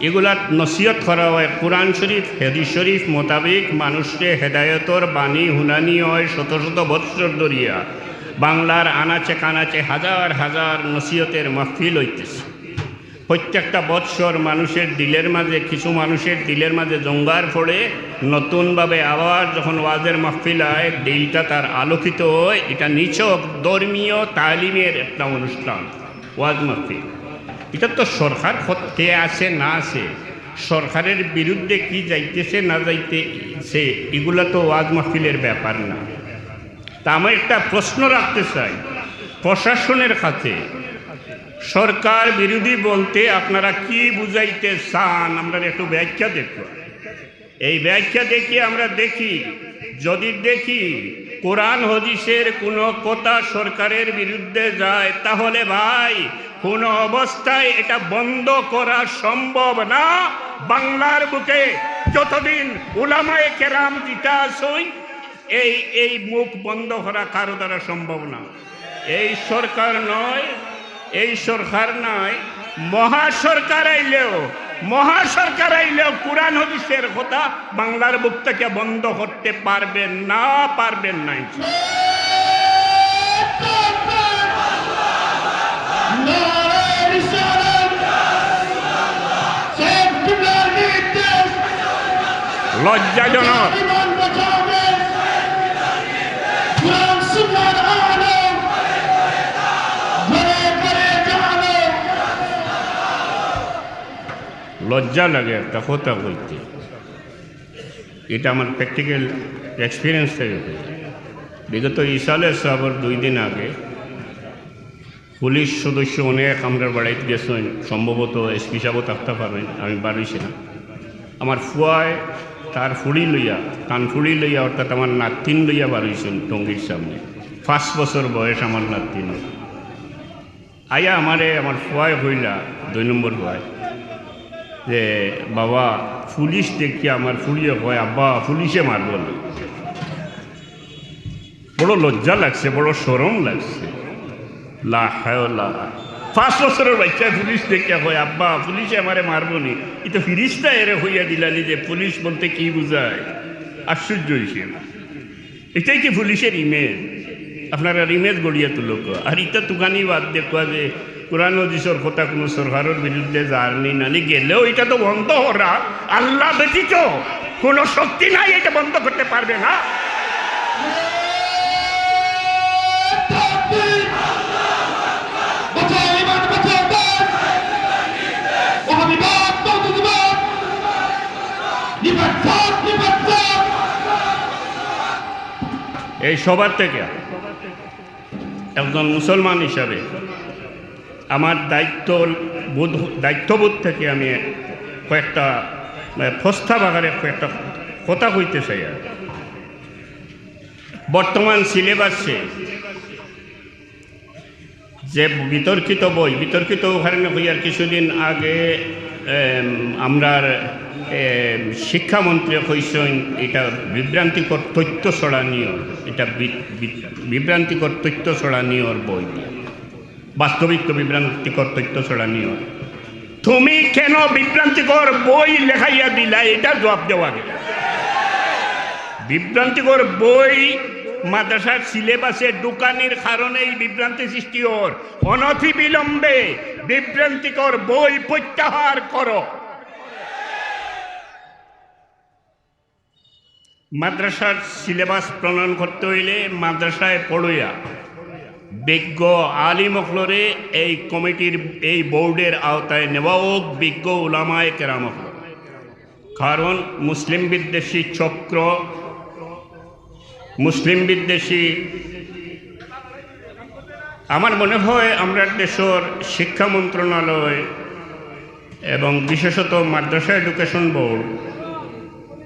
এগুলাত নসিহত করা হয়, কোরআন শরীফ, হাদিস শরীফ মোতাবেক মানুষকে হেদায়েতর বাণী হুনানি হয় শত শত বৎসর ধরিয়া। বাংলার আনাচে কানাচে হাজার হাজার নসিহতের মাহফিল হইতেছে। প্রত্যেকটা বৎসর মানুষের দিলের মাঝে, কিছু মানুষের দিলের মাঝে জঙ্গার পড়ে, নতুনভাবে আবার যখন ওয়াজের মাহফিল হয়, দিলটা তার আলোকিত হয়। এটা নিছক ধর্মীয় তালিমের একটা অনুষ্ঠান। ওয়াজ মাহফিল। এটা তো সরকার কত-, কে আছে না আছে, সরকারের বিরুদ্ধে কি যাইতেছে না যাইতেছে, এগুলা তো ওয়াজ মাহফিলের ব্যাপার না। তা আমি একটা প্রশ্ন রাখতে চাই প্রশাসনের কাছে, সরকার বিরোধী বলতে আপনারা কি বুঝাইতে চান? আমরা একটু ব্যাখ্যা দেখব। এই ব্যাখ্যা দেখি, আমরা দেখি, যদি দেখি কোরআন হাদিসের কোনো কথা সরকারের বিরুদ্ধে যায়, তাহলে ভাই, কোনো অবস্থায় এটা বন্ধ করা সম্ভব না। বাংলার বুকে যতদিন উলামায়ে কেরাম জিতা আছইন, এই, এই মুখ বন্ধ করা কারো দ্বারা সম্ভব না। এই সরকার নয়, এই সরকার নয়, মহা সরকার আইলেও, মহা সরকার আইলেও কোরআন হাদিসের কথা বাংলার বুক থেকে বন্ধ করতে পারবেন না, পারবেন না ইনশাআল্লাহ। লজ্জাজনক। লজ্জা লাগে একটা কথা কইতে। এটা আমার practical experience থেকে কই। বিগত ইসালে সাহেবর দুই দিন আগে পুলিশ সদস্য অনেক আমরার বাড়িত গেছইন, সম্ভবত এসপি সাহেবও থাকতে পারইন, আমি বার অইছি না। আমার ফুয়ায় তার ফুড়ি লইয়া, তান ফুড়ি লইয়া, অর্থাৎ আমার নাতিন লইয়া বার অইছইন টঙ্গীর সামনে। পাঁচ বছর বয়স আমার নাতিন। আইয়া আমারে আমার ফুয়ায় কইলা, দুই নম্বর ফুয়ায়, যে, "বাবা, পুলিশ দেখিয়া আমার ফুড়িয়ে কয়, আব্বা, পুলিশে মারবো না।" বড় লজ্জা লাগছে, বড় শরম লাগছে। লা হাওলা। পাঁচ বছরের বাচ্চায় পুলিশ দেখিয়া কয়, "আব্বা, পুলিশে আমারে মারবো নি।" ই তো ফিরিস্তা এরে কইয়া দিলানি যে পুলিশ বলতে কি বুঝায়। আশ্চর্য অইছে। এটাই কি পুলিশের ইমেজ? আপনারা ইমেজ গড়িয়া তুলুক। আর ইটা তুকানি বাদ দেখবা যে কোরআন হাদিসর কথা কোনো সরকারের বিরুদ্ধে যার নি নানি গেলেও ইটা তো বন্ধ করা। আল্লাহ ব্যতীত কোনো শক্তি নাই এটা বন্ধ করতে পারবে না। এই সভা থেকে একজন মুসলমান হিসাবে আমার দায়িত্ব বোধ, দায়িত্ববোধ থেকে আমি কয়েকটা, মানে, প্রস্তাব আকারে কয়েকটা কথা কইতে চাই। আর বর্তমান সিলেবাসে যে বিতর্কিত বই, বিতর্কিত কারণে কইয়ার, কিছুদিন আগে, এম, আমরার, এম, শিক্ষামন্ত্রী কইছইন, এটা বিভ্রান্তিকর তথ্য ছড়ানিও, এটা বি-, বি-, বিভ্রান্তিকর তথ্য ছড়ানিওর বই দিয়া। বাস্তবিক তো বিভ্রান্তিকর তথ্য ছড়ানিওর। তুমি কেন বিভ্রান্তিকর বই লেখাইয়া দিলা, এটা জবাব দেওয়া গেল। বিভ্রান্তিকর বই মাদ্রাসার সিলেবাসে ঢুকানির কারণে এই বিভ্রান্তি সৃষ্টি অর। অনতিবিলম্বে বিভ্রান্তিকর বই প্রত্যাহার করো। মাদ্রাসার সিলেবাস প্রণয়ন করতে অইলে মাদ্রাসায় পড়ইয়া বিজ্ঞ আলিম অকলরে এই কমিটির, এই বোর্ডের আওতায় নেওয়া অউক, বিজ্ঞ উলামায়ে কেরাম অকল। কারণ মুসলিম বিদ্বেষী চক্র, মুসলিম বিদ্বেষী, আমার মনে হয় আমরার দেশর শিক্ষা মন্ত্রণালয় এবং বিশেষত মাদ্রাসা এডুকেশন বোর্ড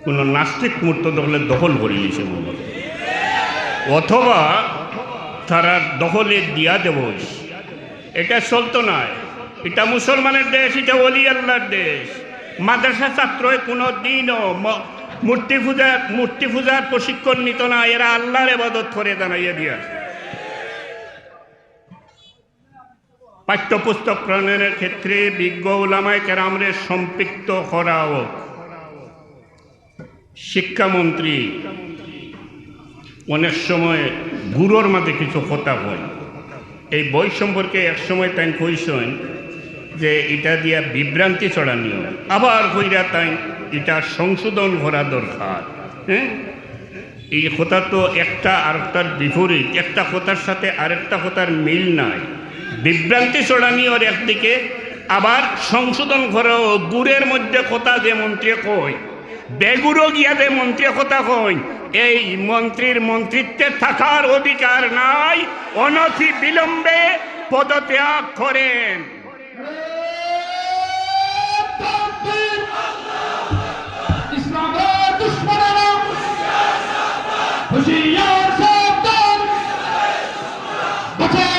কোনো নাস্তিক মুর্তদ অকলে দখল করি নিছে মনে হয়, অথবা তারার দখলে দিয়া দেওয়া অইছে। এটা চলতো নায়। এটা মুসলমানের দেশ, এটা ওলি আল্লাহর দেশ। মাদ্রাসা ছাত্রই কোনো দিনও ম-, মূর্তি পূজা, মূর্তি পূজার প্রশিক্ষণ নিত না। এরা আল্লাহর ইবাদত করে, জানাইয়া দিয়া। পাঠ্যপুস্তক প্রণয়নের ক্ষেত্রে বিজ্ঞ উলামায়ে কেরামরে সম্পৃক্ত করা অউক। শিক্ষামন্ত্রী অনেক সময় গুরুর মাঝে কিছু কথা কয়। এই বই সম্পর্কে এক সময় তাইন কইছইন যে ইটা দিয়া বিভ্রান্তি ছড়ানিও, আবার কইরা তাইন ইটা সংশোধন করা দরকার। হ্যাঁ, এই কথা তো একটা আরেকটার বিপরীত, একটা কথার সাথে আরেকটা কথার মিল নাই। বিভ্রান্তি ছড়ানিওর একদিকে, আবার সংশোধন করা অউক। গুরুর মধ্যে কথা যে মন্ত্রী কয়, বেগুরো গিয়া যে মন্ত্রী কথা কইন, এই মন্ত্রীর মন্ত্রিত্বে থাকার অধিকার নাই, অনতি বিলম্বে পদত্যাগ করেন। ইসলামের দুশমনেরা হুঁশিয়ার সাবধান।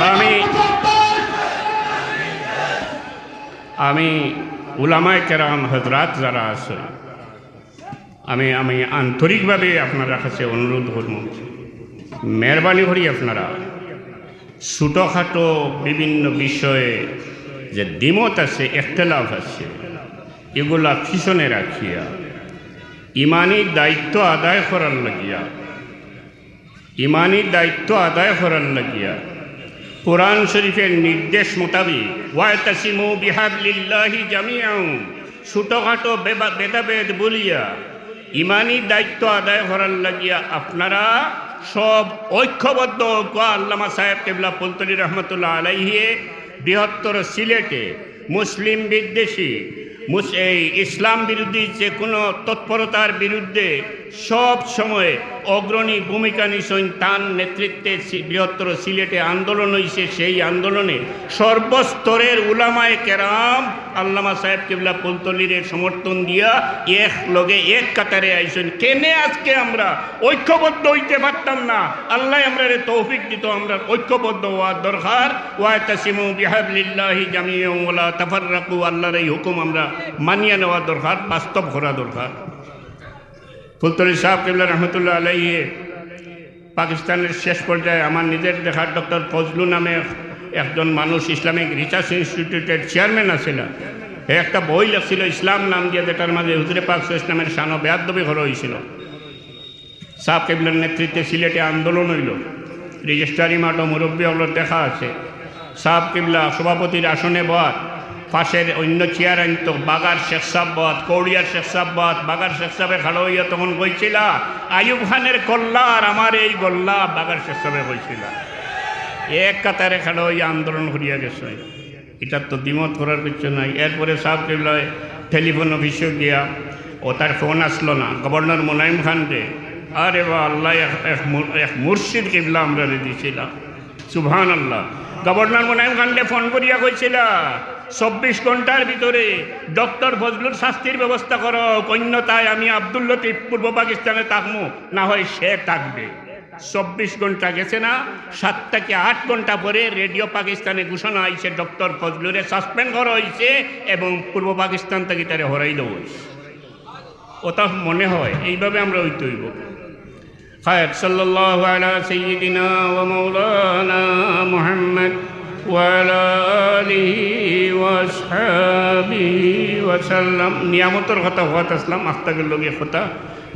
আমি আমি উলামায়ে কেরাম হযরত যারা আছইন, আমি, আমি আন্তরিকভাবে আপনারার কাছে অনুরোধ করমু, মেহেরবানি করি আপনারা ছোটখাটো বিভিন্ন বিষয়ে যে দ্বিমত আছে, ইখতিলাফ আছে, ইগুলা পিছনে রাখিয়া ইমানি দায়িত্ব আদায় করার লাগিয়া, ইমানি দায়িত্ব আদায় করার লাগিয়া কোরআন শরীফের নির্দেশ মোতাবেক, "ওয়াতাসিমু বিহাবলিল্লাহি জামিআন", ছোটখাটো বেবা-, ভেদাভেদ ভুলিয়া ইমানি দায়িত্ব আদায় করার লাগিয়া আপনারা সব ঐক্যবদ্ধ অউক্কা। আল্লামা সাহেব কিবলা ফুলতলি রহমতুল্লাহ আলাইহি বৃহত্তর সিলেটে মুসলিম বিদ্বেষী, মুস-, এই ইসলাম বিরোধী যে কোনো তৎপরতার বিরুদ্ধে সব সময় অগ্রণী ভূমিকা নিছইন। তার নেতৃত্বে সি-, বৃহত্তর সিলেটে আন্দোলন হইছে। সেই আন্দোলনে সর্বস্তরের উলামায়ে কেরাম আল্লামা সাহেব কিবলা ফুলতলিরে সমর্থন দিয়া এক লগে এক কাতারে আইছইন। কেনে আজকে আমরা ঐক্যবদ্ধ হইতে পারতাম না? আল্লাহ আমরারে তৌফিক দিত, আমরা ঐক্যবদ্ধ হওয়ার দরকার। "ওয়াতাসিমু বিহাবলিল্লাহি জামিআন ওয়ালা তাফাররাকু", আল্লাহর এই হুকুম আমরা মানিয়া নেওয়া দরকার, বাস্তব করা দরকার। ফুলতলি সাহেব কিবলা রহমতুল্লাহ আলাইহি পাকিস্তানের শেষ পর্যায়ে আমার নিজের দেখা ডক্টর ফজলু নামে একজন মানুষ ইসলামিক রিসার্চ ইনস্টিটিউটের চেয়ারম্যান আছিল, হে একটা বই লেখছিল ইসলাম নাম দিয়া, যেটার মাঝে হুজুরে পাক সাল্লাল্লাহু আলাইহি ওয়াসাল্লামের শানো বেয়াদবি করা হয়েছিল। সাহেব কিবলার নেতৃত্বে সিলেটে আন্দোলন হইল, রেজিস্ট্রারি মাঠও মুরব্বী অকলর দেখা আছে। সাহেব কিবলা সভাপতির আসনে বওয়াত, পাশের অন্য চেয়ার আনতো, বাগার শেখ সাহেব বওয়াত, কৌড়িয়ার শেখ সাহেব বওয়াত। বাগার শেখ সাহেবে খাড়া হইয়া তখন কইছিলা, "আইয়ুব খানের কল্লা আর আমার এই গল্লা", বাগার শেখ সাহেবে কইছিলা। এক কাতারে খাড়া হইয়া আন্দোলন করিয়া গেছে। এটার তো দ্বিমত করার কিছু নাই। এরপরে সাহেব কিবলায় টেলিফোন অফিসে গিয়া, ও তার ফোন আসলো না, গভর্নর মুলায়ম খানরে, আরে বা আল্লাহ, এক, এক মুর-, এক মুর্শিদ কিবলা আমরারে দিছিলা। সুবহানাল্লাহ। গভর্নর মুলায়ম খানরে ফোন করিয়া কইছিলা, "চব্বিশ ঘন্টার ভিতরে ডক্টর ফজলুর শাস্তির ব্যবস্থা করো, অন্যথায় আমি আব্দুল লতিফ পূর্ব পাকিস্তানে থাকমু, না হয় সে থাকবে।" চব্বিশ ঘন্টা গেছে না, সাত থেকে আট ঘন্টা পরে রেডিও পাকিস্তানে ঘোষণা আইছে, ডক্টর ফজলুরে সাসপেন্ড করা হইছে এবং পূর্ব পাকিস্তান থাকি তারে হরাই দেওয়া হইছে। ওটা মনে হয় এইভাবে আমরা হইতে হইব। খায়ের সাল্লাল্লাহু আলা সাইয়্যিদিনা ওয়া মাওলানা মুহাম্মদ ওয়া আলা আলিহি ওয়া আসহাবিহি ওয়া সাল্লাম। নিয়ামতর কথা হওয়াত আসলাম, আখতাকের লগে কথা,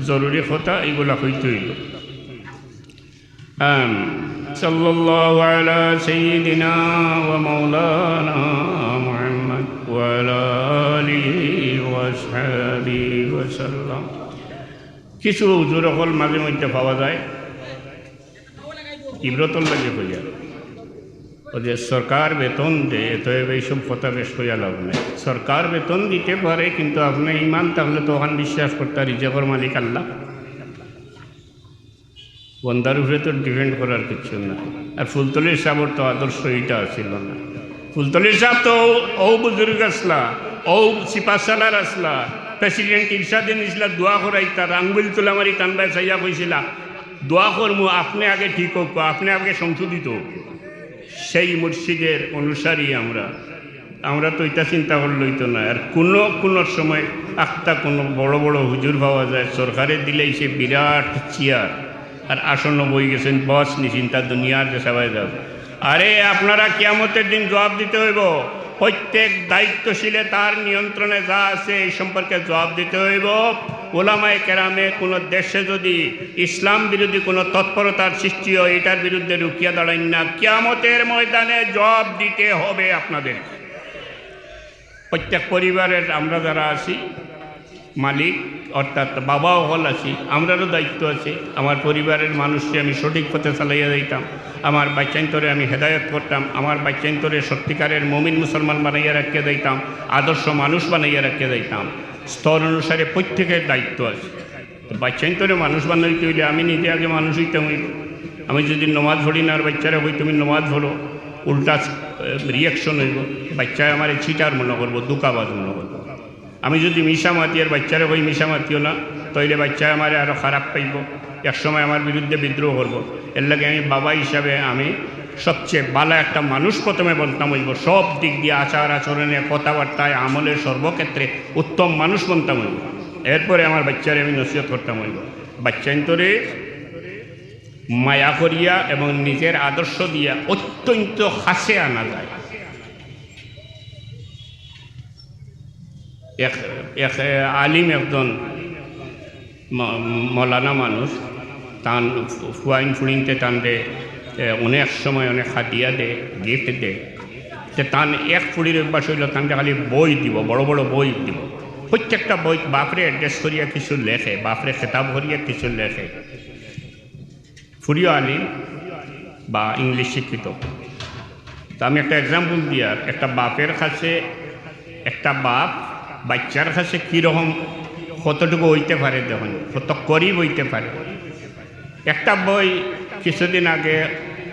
জরুরি কথা, এইগুলা হইতে হইল। আম, সাল্লাল্লাহু আলা সাইয়্যিদিনা ওয়া মাওলানা মুহাম্মদ ওয়া আলা আলিহি ওয়া আসহাবিহি ওয়া সাল্লাম। কিছু হুজুর অকল মাঝে মধ্যে পাওয়া যায়, ইবরতর লাগি কইয়া। ওই যে সরকার বেতন দেয়, অতএব এইসব কথা বেশ কইয়া লাভ নাই। সরকার বেতন দিতে পারে, কিন্তু আপনি ইমান থাকলে তো ওখান বিশ্বাস করতে রিজিকর মালিক আল্লাহ। বন্দার উপরে তো ডিপেন্ড করার কিছু না। আর ফুলতলির সাহেবর তো আদর্শ এইটা আছিল না। ফুলতলির সাহেব তো ও বুজুর্গ আসলা, ও সিপাহসালার আসলা, প্রেসিডেন্ট ইরশাদে নিছিলা দোয়া করাইতা, আঙ্গুল তুলা মারি তানবায় চাইয়া কইছিলা, "দোয়া করমু, আপনি আগে ঠিক হোক, আপনি আগে সংশোধিত হোক।" সেই মুর্শিদের অনুসারী আমরা। আমরা তো এটা চিন্তা করলে হইতো না। আর কোনো কোনো সময় একটা কোনো বড় বড় হুজুর পাওয়া যায়, সরকারে দিলে সে বিরাট চেয়ার আর আসন বই গেছেন, বস নিশ্চিন্তা দুনিয়ার যে সবাই যাও। আরে, আপনারা কিয়ামতের দিন জবাব দিতে হইব। প্রত্যেক দায়িত্বশীলে তার নিয়ন্ত্রণে যা আছে এই সম্পর্কে জবাব দিতে হইব। ওলামায়ে কেরামে কোনো দেশে যদি ইসলাম বিরোধী কোনো তৎপরতার সৃষ্টি হয়, এটার বিরুদ্ধে রুকিয়া দাঁড়াইন না। কিয়ামতের ময়দানে জবাব দিতে হবে আপনাদের। প্রত্যেক পরিবারের আমরা যারা আছি, মালিক অর্থাৎ বাবা অকল আছি, আমরারও দায়িত্ব আছে। আমার পরিবারের মানুষকে আমি সঠিক পথে চালাইয়া যাইতাম, আমার বাচ্চাইন্তরে আমি হেদায়ত করতাম, আমার বাচ্চাইন্তরে সত্যিকারের মমিন মুসলমান বানাইয়া রাখিয়া যাইতাম, আদর্শ মানুষ বানাইয়া রাখিয়া যাইতাম। স্তর অনুসারে প্রত্যেকের দায়িত্ব আছে। তো বাচ্চাইন্তরে মানুষ বানাইতে হইলে আমি নিজে আগে মানুষ হইতাম হইব। আমি যদি নমাজ পড়ি না আর বাচ্চারা কই, "তুমি নমাজ পড়ো", উল্টা, এ, রিয়াকশন হইব। বাচ্চায় আমারে চিটার মনে করবো, ধোঁকাবাজ মনে করবো। আমি যদি মিছা মাতি আর বাচ্চারে কই, "মিছা মাতিও না", তাইলে বাচ্চায় আমারে আরো খারাপ পাইব, এক সময় আমার বিরুদ্ধে বিদ্রোহ করব। এর লাগি আমি বাবা হিসাবে আমি সবচেয়ে ভালা একটা মানুষ প্রথমে বনতাম অইবো, সব দিক দিয়া, আচার আচরণে, কথাবার্তায়, আমলে, সর্বক্ষেত্রে উত্তম মানুষ বনতাম অইবো। এরপরে আমার বাইচ্চারে আমি নসিহত করতাম অইবো। বাইচ্চাইন্তরে মায়া করিয়া এবং নিজের আদর্শ দিয়া অত্যন্ত কাছে আনা যায়। এক, এক, এ, আলিম একজন ম-, মৌলানা মানুষ, তান ফু-, ফুয়াইন ফুড়িন্তে তানরে, এ, অনেক সময় অনেক হাদিয়া দে, gift দে। তে তান এক ফুড়ির অভ্যাস অইলো, তানরে খালি বই দিবো, বড় বড় বই দিবো। প্রত্যেকটা বইত বাপরে address করিয়া কিছু লেখে, বাপরে খেতাব করিয়া কিছু লেখে। ফুড়িও আলিম বা English শিক্ষিত। তো আমি একটা example দিয়ার, একটা বাপের কাছে, একটা বাপ বাইচ্চার কাছে কীরকম, কতটুকু অইতে পারে, দেখইন, কত করিব অইতে পারে। একটা বই কিছুদিন আগে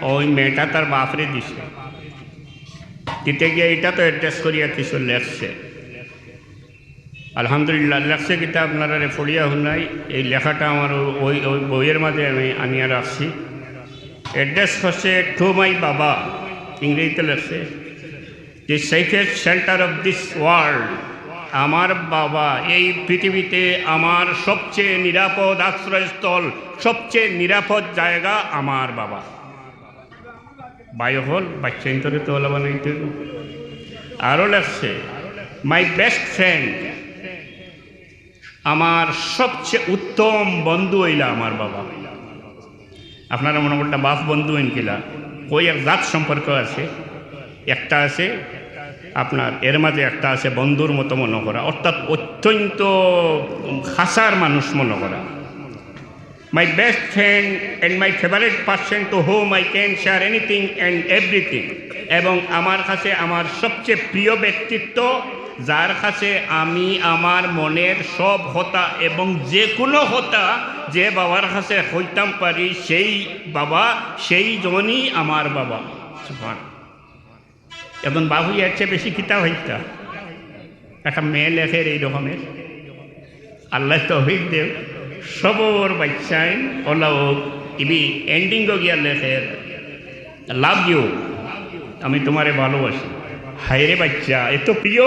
ওই মেয়েটা তার বাপরে দিছে, দিতে গিয়া এটা তো address করিয়া কিছু লেখছে। আলহামদুলিল্লাহ, লেখছে কিতা আপনারারে পড়িয়া হুনাই। এই লেখাটা আমার ওই, ওই বইয়ের মাঝে আমি আনিয়া রাখছি। Address করছে to my বাবা, ইংরেজিতে লেখছে, "The safest shelter of this world", আমার বাবা, এই পৃথিবীতে আমার সবচেয়ে নিরাপদ আশ্রয়স্থল, সবচেয়ে নিরাপদ জায়গা আমার বাবা। ভাই অকল, বাইচ্চাইন্তরে তো অলা বানাইতে অইবো। আরো লেখছে, "My best friend", আমার সবচেয়ে উত্তম বন্ধু অইলা আমার বাবা। আপনারা মনে করতা বাপ বন্ধু অইন কিলা? কই এক জাত সম্পর্ক আছে, একটা আছে আপনার, এর মাঝে একটা আছে বন্ধুর মতো মনে করা, অর্থাৎ অত্যন্ত খাছার মানুষ মনে করা। My best friend and my favorite person to whom I can share anything and everything, এবং আমার কাছে আমার সবচেয়ে প্রিয় ব্যক্তিত্ব, যার কাছে আমি আমার মনের সব কথা এবং যে কোনো কথা যে বাবার কাছে কইতাম পারি, সেই বাবা, সেই জনই আমার বাবা। সুবহান। এখন বাবু এর চেয়ে বেশি কিতা হইতা? একটা মেয়ে লেখের এই রকমের, আল্লাহ তৌফিক দেও, সবর বাইচ্চাইন অলা অউক, ইবি ending গিয়া লেখের, "Love you, আমি তোমারে ভালোবাসি।" হায়রে বাইচ্চা, এত প্রিয়,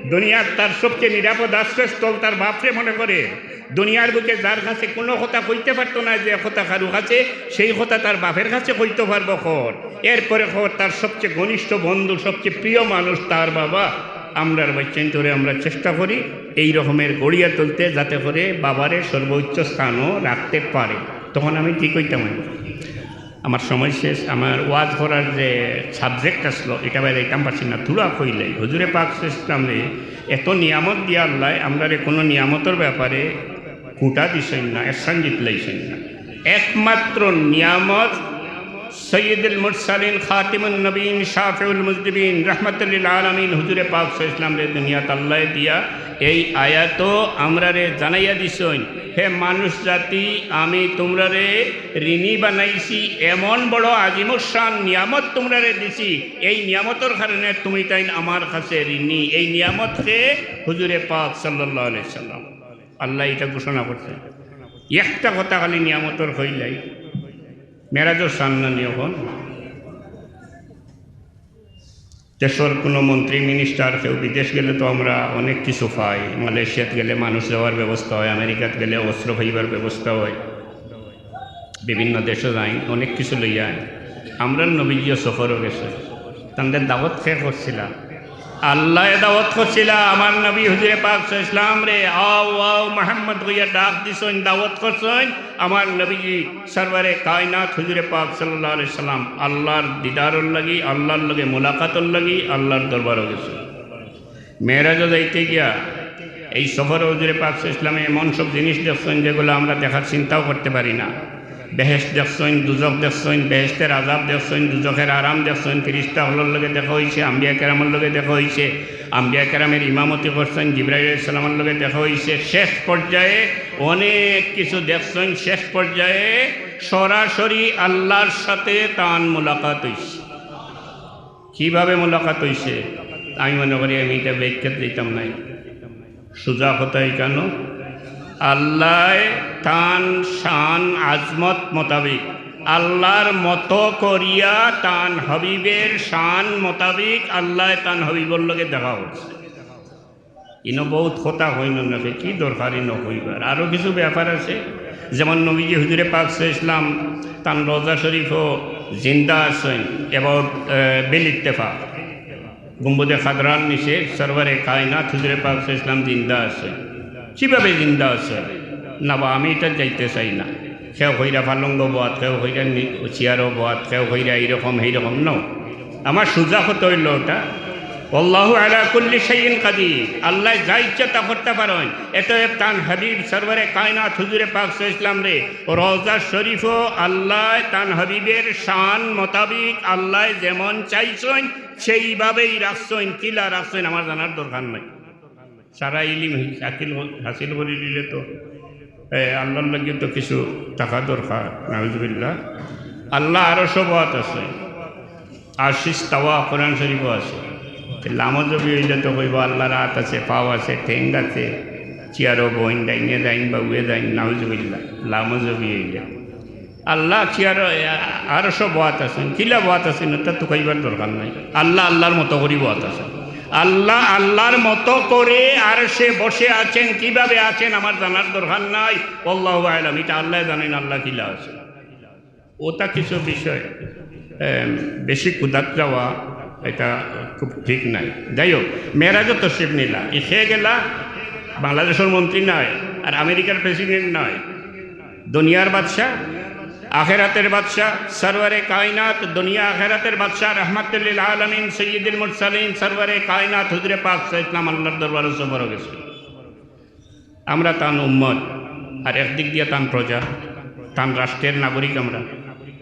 দুনিয়ার তার সবচেয়ে নিরাপদ আশ্রয়স্থল তার বাপরে মনে করে। দুনিয়ার বুকে যার কাছে কোনো কথা কইতে পারতো না, যে কথা কারো কাছে, সেই কথা তার বাপের কাছে কইতে পারবো কর। এরপরে কর তার সবচেয়ে ঘনিষ্ঠ বন্ধু, সবচেয়ে প্রিয় মানুষ তার বাবা। আমরার বাইচ্চাইন্তরে আমরা চেষ্টা করি এই রকমের গড়িয়া তুলতে, যাতে করে বাবারে সর্বোচ্চ স্থানও রাখতে পারে। তখন আমি ঠিক হইতাম। আমার সময় শেষ। আমার ওয়াজ করার যে subject আসলো, এটা বাইরে যাইতাম পারছি না। থুড়া কইলে হুজুরে পাক সাল্লাল্লাহু আলাইহি ওয়াসাল্লামরে এত নিয়ামত দিয়া আল্লাহ, আমরারে কোনো নিয়ামতর ব্যাপারে খুঁটা দিছইন না, এহসান জিতলাইছইন না। একমাত্র নিয়ামত সৈয়দুল মুরসালিন, খাতিমুন নবীন, শাফিউল মুজনিবিন, রহমাতুল লিল আলামিন হুজুরে পাক সাল্লাল্লাহু আলাইহি ওয়াসাল্লামরে দুনিয়াত আল্লাহ দিয়া এই আয়াতো আমরারে জানাইয়া দিছইন, "হে মানুষ জাতি, আমি তোমরারে ঋণী বানাইছি, এমন বড় আজিমুশান নিয়ামত তোমরারে দিছি, এই নিয়ামতর কারণে তুমি তাইন আমার কাছে ঋণী।" এই নিয়ামত কে? হুজুরে পাক সাল্লাল্লাহু আলাইহি সাল্লাম। আল্লাহ এটা ঘোষণা করছেন। একটা কথা খালি নিয়ামতর কইলাই, মেরাজর সামনে নিয়ে এখন দেশর কোনো মন্ত্রী, minister কেউ বিদেশ গেলে তো আমরা অনেক কিছু পাই। মালয়েশিয়াত গেলে মানুষ যাওয়ার ব্যবস্থা হয়, আমেরিকাত গেলে অস্ত্র পাইবার ব্যবস্থা হয়, বিভিন্ন দেশো যাই, অনেক কিছু লইয়া আই। আমরার নবীজিও সফরও গেছে, তাদের দাওয়াত কে করছিলা? আল্লাহ দাওয়াত করছিলা। আমার নবী হুজুরে পাক সাল্লাল্লাহু আলাইহি ওয়াসাল্লামরে, "আও, আও, মোহাম্মদ" কইয়া ডাক দিছইন, দাওয়াত করছইন। আমার নবীজি সরওয়ারে কায়নাত হুজুরে পাক সাল্লাল্লাহু আলাইহি সাল্লাম আল্লাহর দিদারর লাগি, আল্লাহর লগে মুলাকাতর লাগি আল্লাহর দরবারও গেছে। মেরাজও যাইতে গিয়া এই সফরে হুজুরে পাক সাল্লাল্লাহু আলাইহি সাল্লামে এমন সব জিনিস দেখছইন যেগুলো আমরা দেখার চিন্তাও করতে পারি না। বেহেশত দেখছইন, দুজখ দেখছইন, বেহেশতের আযাব দেখছইন, দুজখের আরাম দেখছইন, ফিরিস্তা অকলর লগে দেখা হইছে, আম্বিয়া কেরামর লগে দেখা হইছে, আম্বিয়া কেরামের ইমামতি করছইন, জিব্রাইল আলাইহিস সালামর লগে দেখা হইছে। শেষ পর্যায়ে অনেক কিছু দেখছইন, শেষ পর্যায়ে সরাসরি আল্লাহর সাথে তান মোলাকাত হইছে। কিভাবে মোলাকাত হইছে? আমি মনে করি আমি এটা ব্যাখ্যাত দিতাম নাই। সোজা কথা এখানো, আল্লাহ তান শান আজমত মোতাবেক আল্লাহর মতো করিয়া তান হাবিবের শান মোতাবিক আল্লাহ তান হাবিবর লগে দেখা করছে। ইনো বহুত কথা কইন নাকি, কি দরকার ইনো কইবার? আরও কিছু ব্যাপার আছে, যেমন নবীজি হুজুরে পাক সাল্লাল্লাহু আলাইহি ওয়াসাল্লাম তান রওজা শরীফও জিন্দা আছইন, about, আহ, বিল ইত্তেফাক। গুম্বদে খাদরার নিচে সরওয়ারে কায়নাত হুজুরে পাক সাল্লাল্লাহু আলাইহি ওয়াসাল্লাম জিন্দা আছইন। কিভাবে জিন্দা আছইন? না বা, আমি ইটা যাইতে চাই না। কেউ কইরা পালঙ্গ বওয়াত, কেউ কইরা নি-, চেয়ারো বওয়াত, কেউ কইরা এইরকম, এইরকম, no। আমার সুজা কথা অইলো ওটা, আল্লাহু আলা কুল্লি শাইইন কাদির, আল্লায় যা ইচ্ছা তা করতা পারইন। এতএব তান হাবিব সরওয়ারে কায়নাত হুজুরে পাক সাল্লাল্লাহু আলাইহি ওয়াসাল্লামরে রওজা শরীফও আল্লায় তান হাবিবের শান মোতাবিক আল্লায় যেমন চাইছইন, সেইভাবেই রাখছইন, কিলা রাখছইন আমার জানার দরকার নাই। সারা ইলিম হি-, হাকিল হ-, হাসিল করি দিলে তো, এ, আল্লাহর লাগি তো কিছু থাকা দরকার, নাউজুবিল্লাহ। আল্লাহ আরশো বওয়াত আছে, আরশো ইস্তাওয়া কোরআন শরীফও আছে। তে লামজবি অইলে তো কইবো আল্লাহর আত আছে, পাও আছে, ঠেং আছে, চেয়ারো বইন, ডাইনে যাইন, বাউয়ে যাইন, নাউজুবিল্লাহ, লামজবি অইলে। আল্লাহ চেয়ারো, আরশো বওয়াত আছইন, কিলা বওয়াত আছইন, ওটা তো কইবার দরকার নাই। আল্লাহ আল্লাহর মতো করি বওয়াত আছইন। আল্লাহ আল্লাহর মতো করে আরশে বসে আছেন, কিভাবে আছেন আমার জানার দরকার নাই। আল্লাহু আ'লাম, ইটা আল্লায় জানইন আল্লাহ কিলা আছইন। ওটা কিছু বিষয়, এম, বেশি কুদাত যাওয়া, এটা খুব ঠিক নাই। যাই হোক, মেরাজও তশরিফ নিলা, ই খেয়ে গেলা, বাংলাদেশর মন্ত্রী নায়, আর আমেরিকার প্রেসিডেন্ট নায়, দুনিয়ার বাদশা, আখেরাতের বাদশা, সরওয়ারে কায়নাত, দুনিয়া আখেরাতের বাদশা, রহমাতুল্লিল আলামিন, সৈয়দুল মুরসালিন, সরওয়ারে কায়নাত, হুজুরে পাক সাল্লাল্লাহু আলাইহি ওয়াসাল্লাম আল্লাহর দরবারো সফরো গেছইন। আমরা তান উম্মত, আর একদিক দিয়া তান প্রজা, তান রাষ্ট্রের নাগরিক আমরা।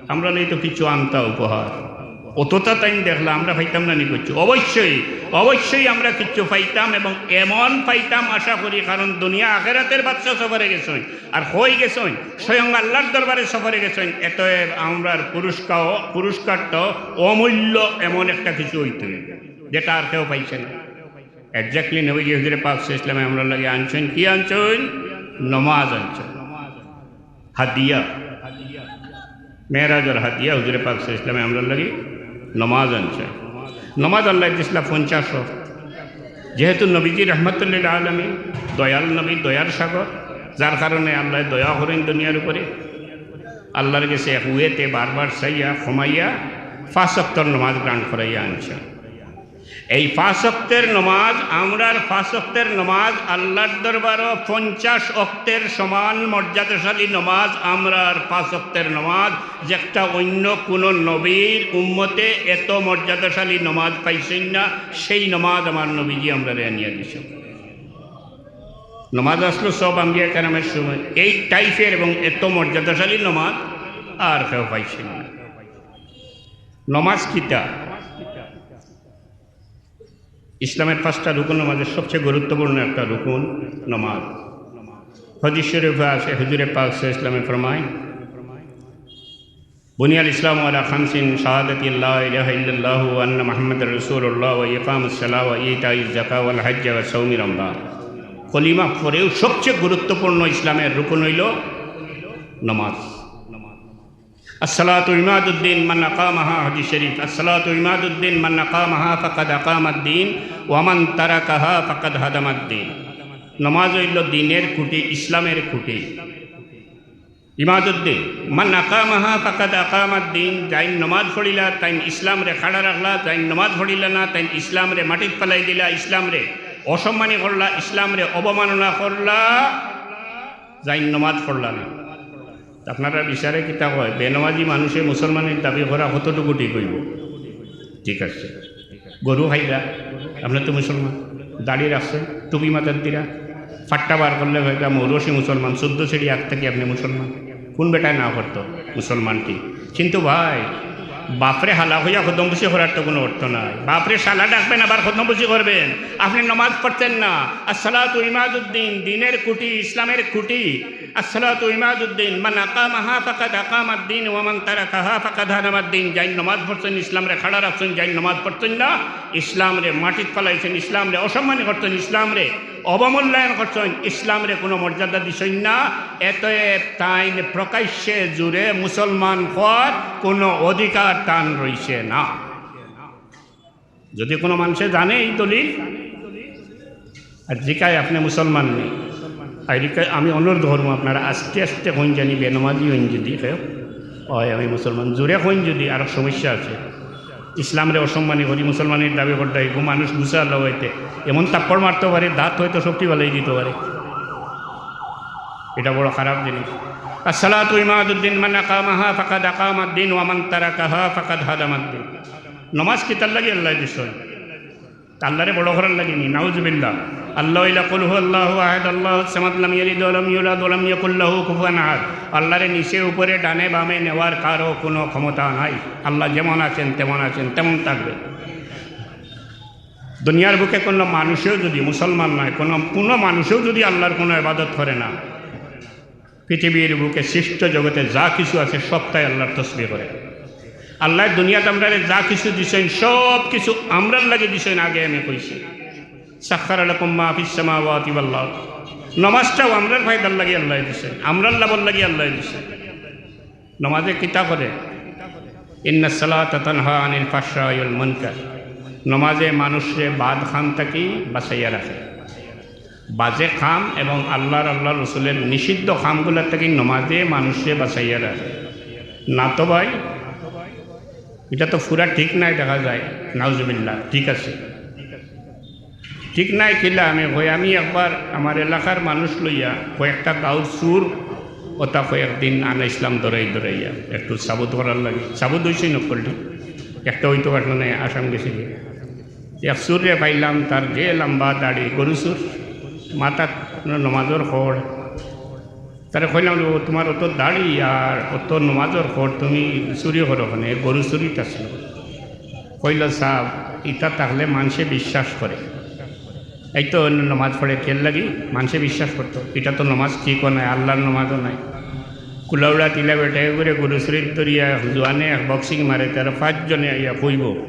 আমরা নেই তো কিছু আনতা উপহার। অতটা তাইন দেখলা, আমরা পাইতাম না নি কিচ্ছু? অবশ্যই, অবশ্যই আমরা কিচ্ছু পাইতাম, এবং এমন পাইতাম আশা করি, কারণ দুনিয়া আখেরাতের বাদশা সফরে গেছইন, আর কই গেছইন, স্বয়ং আল্লাহর দরবারে সফরে গেছইন। এতএব আমরার পুরস্কার, পুরস্কার তো অমূল্য এমন একটা কিছু অইতো অইবো, যেটা আর কেউ পাইছে না। Exactly নবীজি হুজুরে পাক সাল্লাল্লাহু আলাইহি ওয়াসাল্লামে আমরার লাগি আনছইন, কি আনছইন? নমাজ আনছইন। হাদিয়া, মেরাজর হাদিয়া হুজুরে পাক সাল্লাল্লাহু আলাইহি ওয়াসাল্লামে আমরার লাগি নমাজ আনছইন। নমাজ আল্লায় দিছলা পঞ্চাশ ওয়াক্ত। যেহেতু নবীজি রহমাতুল্লিল আলামিন, দয়াল নবী, দয়ার সাগর, যার কারণে আল্লায় দয়া করইন দুনিয়ার উপরে, আল্লাহর গেছে এক ওয়েতে বারবার চাইয়া, কমাইয়া, পাঁচ ওয়াক্তর নমাজ grant করাইয়া আনছইন। এই পাঁচ ওয়াক্তের নমাজ, আমরার পাঁচ ওয়াক্তের নমাজ আল্লাহর দরবারো পঞ্চাশ ওয়াক্তের সমান মর্যাদাশালী নমাজ, আমরার পাঁচ ওয়াক্তের নমাজ, যেটা অন্য কোনো নবীর উম্মতে এত মর্যাদাশালী নমাজ পাইছইন না, সেই নমাজ আমার নবীজি আমরারে আনিয়া দিছইন। নমাজ আসলো সব আম্বিয়া কেরামের সময়, এই টাইপের এবং এত মর্যাদাশালী নমাজ আর কেউ পাইছইন না। নমাজ কিতা? ইসলামের পাঁচটা রুকনর মাঝে সবচেয়ে গুরুত্বপূর্ণ একটা রুকন নমাজ। হাদিস শরীফে আছে, হুজুরে পাক সাল্লাল্লাহু আলাইহি ওয়াসাল্লামে ফরমায়, "বুনিয়াল ইসলামু আলা খামসিন, শাহাদাতি আল্লা ইলাহা ইল্লাল্লাহু ওয়া আন্না মুহাম্মাদার রাসূলুল্লাহ ওয়া ইকামিস সালাহ ওয়া ইতাইজ যাকাহ ওয়াল হজ্জ ওয়া সাওমি রমাদান।" কলিমা পরেও সবচেয়ে গুরুত্বপূর্ণ ইসলামের রুকন অইলো নমাজ। আসসালাতু ইমাদুদ্দিন মান আকামাহা, হাদিস শরীফ, আসসালাতু ইমাদুদ্দিন মান আকামাহা ফাকাদ আকামাদ্দিন ওয়া মান তারাকাহা ফাকাদ হাদামাদ্দিন। নমাজ অইলো দ্বীনের খুঁটি, ইসলামের খুঁটি। ইমাদুদ্দিন মান আকামাহা ফাকাদ আকামাদ্দিন, যাইন নমাজ পড়িলা, তাইন ইসলামরে খাড়া রাখলা, যাইন নমাজ পড়িলা না, তাইন ইসলামরে মাটিত ফালাই দিলা, ইসলামরে অসম্মানী করলা, ইসলামরে অবমাননা করলা, যাইন নমাজ পড়লা না। আপনারার বিচারে কিতা কয়? বেনমাজি মানুষে মুসলমানের দাবি করা কতটুকু ঠিক অইবো? ঠিক আছে, গরু খাইরা, আপনে তো মুসলমান, দাড়ি রাখছইন, টুপি মাথাত দিরা, ফাট্টা বার করলে কইতা, "মৌরসি মুসলমান, চোদ্দ সিঁড়ি আগ থাকি আপনে মুসলমান।" কোন বেটায় না করতো মুসলমান ঠিক? কিন্তু ভাই, বাপরে হালা কইয়া কদমবুসি করার তো কোনো অর্থ নাই। বাপরে শালা ডাকবেন, আবার কদমবুসি করবেন। আপনে নমাজ পড়ছেন না। আসসালাতু ইমাদুদ্দিন, দ্বীনের খুঁটি, ইসলামের খুঁটি। আসসালাতু ইমাদুদ্দিন, মান আকামাহা ফাকাদ আকামাদ্দিন ওয়া মান তারাকাহা ফাকাদ হাদামাদ্দিন। যাইন নমাজ পড়ছইন, ইসলামরে খাড়া রাখছইন, যাইন নমাজ পড়ছইন না, ইসলামরে মাটিত ফালাইছইন, ইসলামরে অসম্মানী করছইন, ইসলামরে অবমূল্যায়ন করছইন, ইসলামরে কুনু মর্যাদা দিছইন না। অতএব তাইন প্রকাশ্যে জুরে মুসলমান কওয়ার কুনু অধিকার তান রইছে না। যদি কুনু মানষে জানে এই দলিল, আর জিকায়, "আপনে মুসলমান নি?" আর জিকায়, আমি অনুরোধ করমু আপনারা আস্তে আস্তে কইন জানি বেনমাজি অইন যদি কেউ, "অয়, আমি মুসলমান", জুরে কইন যদি, আর সমস্যা আছে। ইসলামরে অসম্মানী করি, মুসলমানির দাবি করতে হয়, গু মানুষ গুছা আল্লাহ হইতে এমন থাপ্পড় মারতে পারে, দাঁত হয়তো সবটি ফালাই দিতে পারে। এটা বড় খারাপ জিনিস। الصلاة عماد الدين، من أقامها فقد أقام الدين، ومن تركها فقد هدم الدين। নমাজ কিতার লাগি আল্লাহ দিছইন? আল্লাহরে বড় করার লাগি নি? নাউজুবিল্লাহ। আল্লাহ অইলা قل هو الله أحد، الله الصمد، لم يلد ولم يولد ولم يكن له كفوا أحد। আল্লাহরে নিচে উপরে ডানে বামে নেওয়ার কারো কুনু ক্ষমতা নাই। আল্লাহ যেমন আছেন, তেমন আছেন, তেমন থাকবে। দুনিয়ার বুকে কুনু মানুষেও যদি, মুসলমান নায়, কুনু, কুনু মানুষেও যদি আল্লাহর কুনু ইবাদত করে না, পৃথিবীর বুকে সৃষ্ট জগতে যা কিছু আছে সবটাই আল্লাহর তসবিহ করে। আল্লাহ দুনিয়াত আমরারে যা কিছু দিছইন, সব কিছু আমরার লাগি দিছইন। আগে আমি কইছি, سخر لكم ما في السماوات والأرض। নমাজটাও আমরার ফায়দার লাগি আল্লাহ দিছইন, আমরার লাভর লাগি আল্লাহ দিছইন। নমাজে কিতা করে? إن الصلاة تنهى عن الفحشاء والمنكر। নমাজে মানুষরে বাদ কাম থাকি বাঁচাইয়া রাখে। বাজে কাম এবং আল্লাহর, আল্লাহর রসুলের নিষিদ্ধ কামগুলার থাকি নমাজে মানুষরে বাঁচাইয়া রাখে। না তো ভাই, এটা তো পুরা ঠিক নাই দেখা যায়। নাউজুবিল্লাহ, ঠিক আছে। ঠিক নাই কিলা আমি কই, আমি একবার আমার এলাকার মানুষ লইয়া কয়েকটা গাঁওর চুর, ওটা কয়েকদিন আনাইছলাম ধরাই ধরাইয়া, একটু সাবুত করার লাগি। সাবুত অইছে নকলটি, একটা অইতো পারলো না, আসাম গেছে গিয়া। এক চুররে পাইলাম, তার যে লম্বা দাড়ি, গরু চুর, মাথাত নমাজর খড়। তারে কইলাম, "ও, তুমার অত দাড়ি আর অত নমাজর খড়, তুমি চুরি করো কেনে? গরু চুরিত আছলো।" কইলো, "সাব, ইতা থাকলে মানষে বিশ্বাস করে।" এই তো নমাজ পড়ে কের লাগি, মানষে বিশ্বাস করতো। ইটা তো নমাজ ঠিকও নাই, আল্লাহর নমাজও নাই। কুলাউড়া তিলা বেটায় করে গরু চুরিত ধরিয়া এক জোয়ানে এক বক্সিং মারে, তারা পাঁচজনে আইয়া কইবো।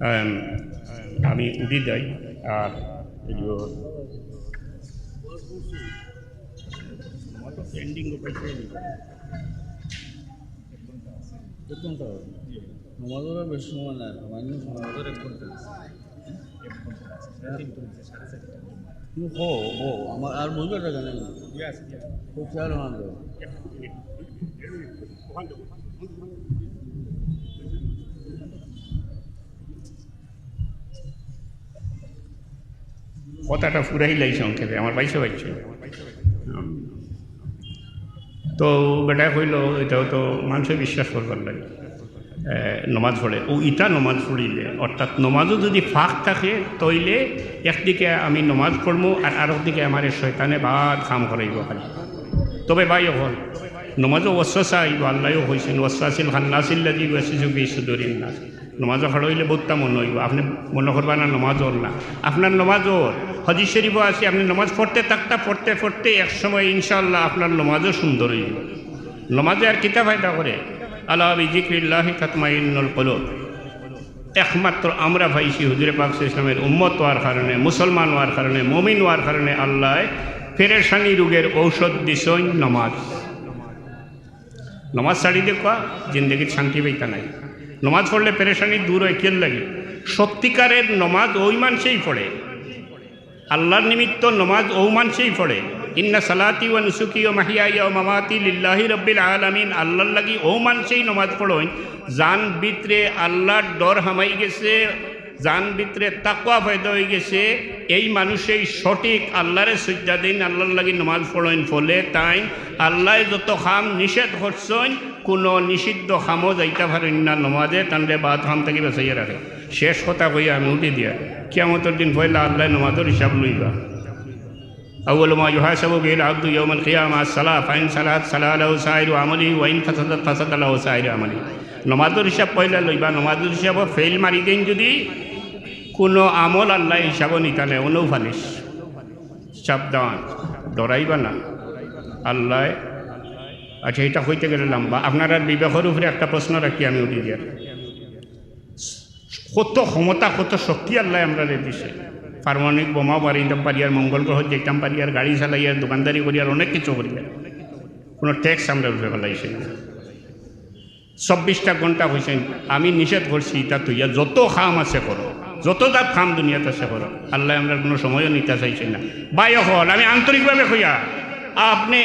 আম, আমি উঠি যাই। আর এই যে, এক ঘন্টা। নমাজের বেশি সময় নাই, সামান্য সময়। নমাজের এক ঘন্টা আছে। এক ঘন্টা আছে। সাড়ে তিনটা হইছে, সাড়ে চারটা। তুমি হো, হো, আমার আর বইবার জায়গা নেই। ইয়ে আছে, ইয়ে আছে। তো চার ঘন্টা। এক মিনিট, দুই মিনিট, দেড় মিনিট। ওখান থেকে, ওখান থেকে। কথাটা ফুরাইলাই সংক্ষেপে, আমার বাইশে বাইশ। হুম। তো বেটায় কইলো, "এটাও তো মানষে বিশ্বাস করবার লাগি, এ, নমাজ পড়ে।" ও ইটা নমাজ পড়িলে, অর্থাৎ নমাজও যদি ফাঁক থাকে, তইলে একদিকে আমি নমাজ পড়মু আর আরক দিকে আমারে শয়তানে বাদ কাম করাইবো খালি। তবে ভাই, অখন নমাজও ওয়াসওয়াসা আইবো, আল্লায়ও কইছইন, "ওয়াসওয়াসিল খান্নাসিল্লাযী ইউওয়াসওয়াসু ফী সুদুরিন নাস।" নমাজও খাড়া অইলে বউততা মনো অইবো, আপনে মনো করবা না নমাজ অর না, আপনার নমাজ অর। হাদিস শরীফও আছে, আপনে নমাজ পড়তে থাকতা, পড়তে পড়তে এক সময় ইনশাআল্লাহ আপনার নমাজও সুন্দর অইবো। নমাজে আর কিতা ফায়দা করে? আলা বিযিকরিল্লাহি তাতমাইন্নুল কুলুব। একমাত্র আমরা পাইছি হুজুরে পাক সাল্লাল্লাহু আলাইহি ওয়াসাল্লামের উম্মত অওয়ার কারণে, মুসলমান অওয়ার কারণে, মুমিন অওয়ার কারণে আল্লায় পেরেশানি রোগের ঔষধ দিছইন নমাজ। নমাজ ছাড়ি দেউক্কা, জিন্দেগিত শান্তি পাইতা নায়। নমাজ পড়লে পেরেশানি দূর অয়, কিয়ার লাগি? সত্যিকারের নমাজ অউ মানষেই পড়ে, আল্লাহর নিমিত্ত নমাজ অউ মানষেই পড়ে। ইন্না সালাতি ওয়া নুসুকি ওয়া মাহইয়ায়া ওয়া মামাতি লিল্লাহি রাব্বিল আলামিন, আল্লাহর লাগি অউ মানষেই নমাজ পড়ইন, যান ভিতরে আল্লাহর ডর হামাই গেছে, যান ভিতরে তাকওয়া পয়দা অই গেছে, এই মানুষেই সঠিক আল্লাহরে সইজদা দেইন, আল্লাহর লাগি নমাজ পড়ইন, ফলে তাইন আল্লায় যত কাম নিষেধ করছইন, কুনু নিষিদ্ধ কামও যাইতা পারইন না নমাজে, তানরে বাদ কাম থাকি বাঁচাইয়া রাখে। শেষ কথা কইয়া আমি উঠি দিয়া, কিয়ামতর দিন পয়লা আল্লায় নমাজর হিসাব লইবা। আউয়ালু মা ইউহাসাবু বিহিল আবদু ইয়াউমাল কিয়ামা আস-সালাহ, ফাইন সালাহাত সালাহা লাহু সাইরু আমালিহি, ওয়া ইন ফাসাদাত ফাসাদা লাহু সাইরু আমালিহি। নমাজর হিসাব পয়লা লইবা, নমাজর হিসাবো ফেইল মারি দেইন যদি, কুনু আমল আল্লায় হিসাবো নিতা নায়, অনউ ফালিশ। সাবধান, ডরাইবা না আল্লায়। আচ্ছা, ইটা কইতে গেলে লম্বা। আপনারার বিবেকর উপরে একটা প্রশ্ন রাখি আমি উঠি দিয়া। কত ক্ষমতা, কত শক্তি আল্লায় আমরারে দিছে। পারমাণবিক বোমা বানাইতাম পারিয়ার, মঙ্গল গ্রহ যাইতাম পারিয়ার, গাড়ি চালাইয়ার, দোকানদারি করিয়ার, অনেক কিছু করিয়ার। কোনো ট্যাক্স আমরার উপরে ফালাইছে না। চব্বিশটা ঘন্টা কইছইন, আমি নিষেধ করছি, ইতা থইয়া যত কাম আছে করো, যত জাত কাম দুনিয়াত আছে করো। আল্লায় আমরার কোনো সময়ও নিতা চাইছইন না। ভাই অকল, আমি আন্তরিকভাবে কইয়ার, আপনে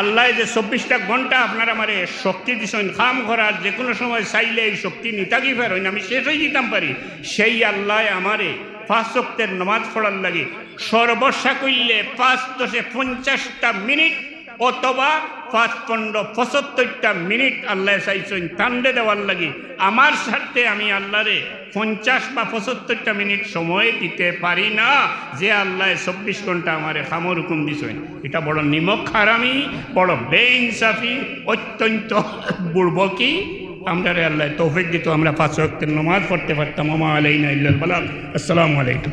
আল্লায় যে চব্বিশটা ঘন্টা আপনার আমারে শক্তি দিছইন কাম করার, যে কোনো সময় চাইলে এই শক্তি নিতাগি পারইন, আমি শেষ অই যিতাম পারি, সেই আল্লায় আমারে পাঁচ ওয়াক্তের নামাজ পড়ার লাগি সর্বসাকুল্যে পাঁচ দশে পঞ্চাশটা মিনিট অথবা পাঁচ পনেরো পঁচাত্তরটা মিনিট আল্লায় চাইছইন তানরে দেওয়ার লাগি। আমার স্বার্থে আমি আল্লারে পঞ্চাশ বা পঁচাত্তরটা মিনিট সময় দিতে পারি না, যে আল্লায় চব্বিশ ঘন্টা আমারে কামর হুকুম দিছইন। ইটা বড় নিমক হারামি, বড় বেইনসাফি, অত্যন্ত বুড়বকি। আমরারে আল্লায় তৌফিক দিতো, আমরা পাঁচ ওয়াক্তের নামাজ পড়তে পারতাম। ওমা আলাইনা ইল্লাল বালাগ। আসসালামু আলাইকুম।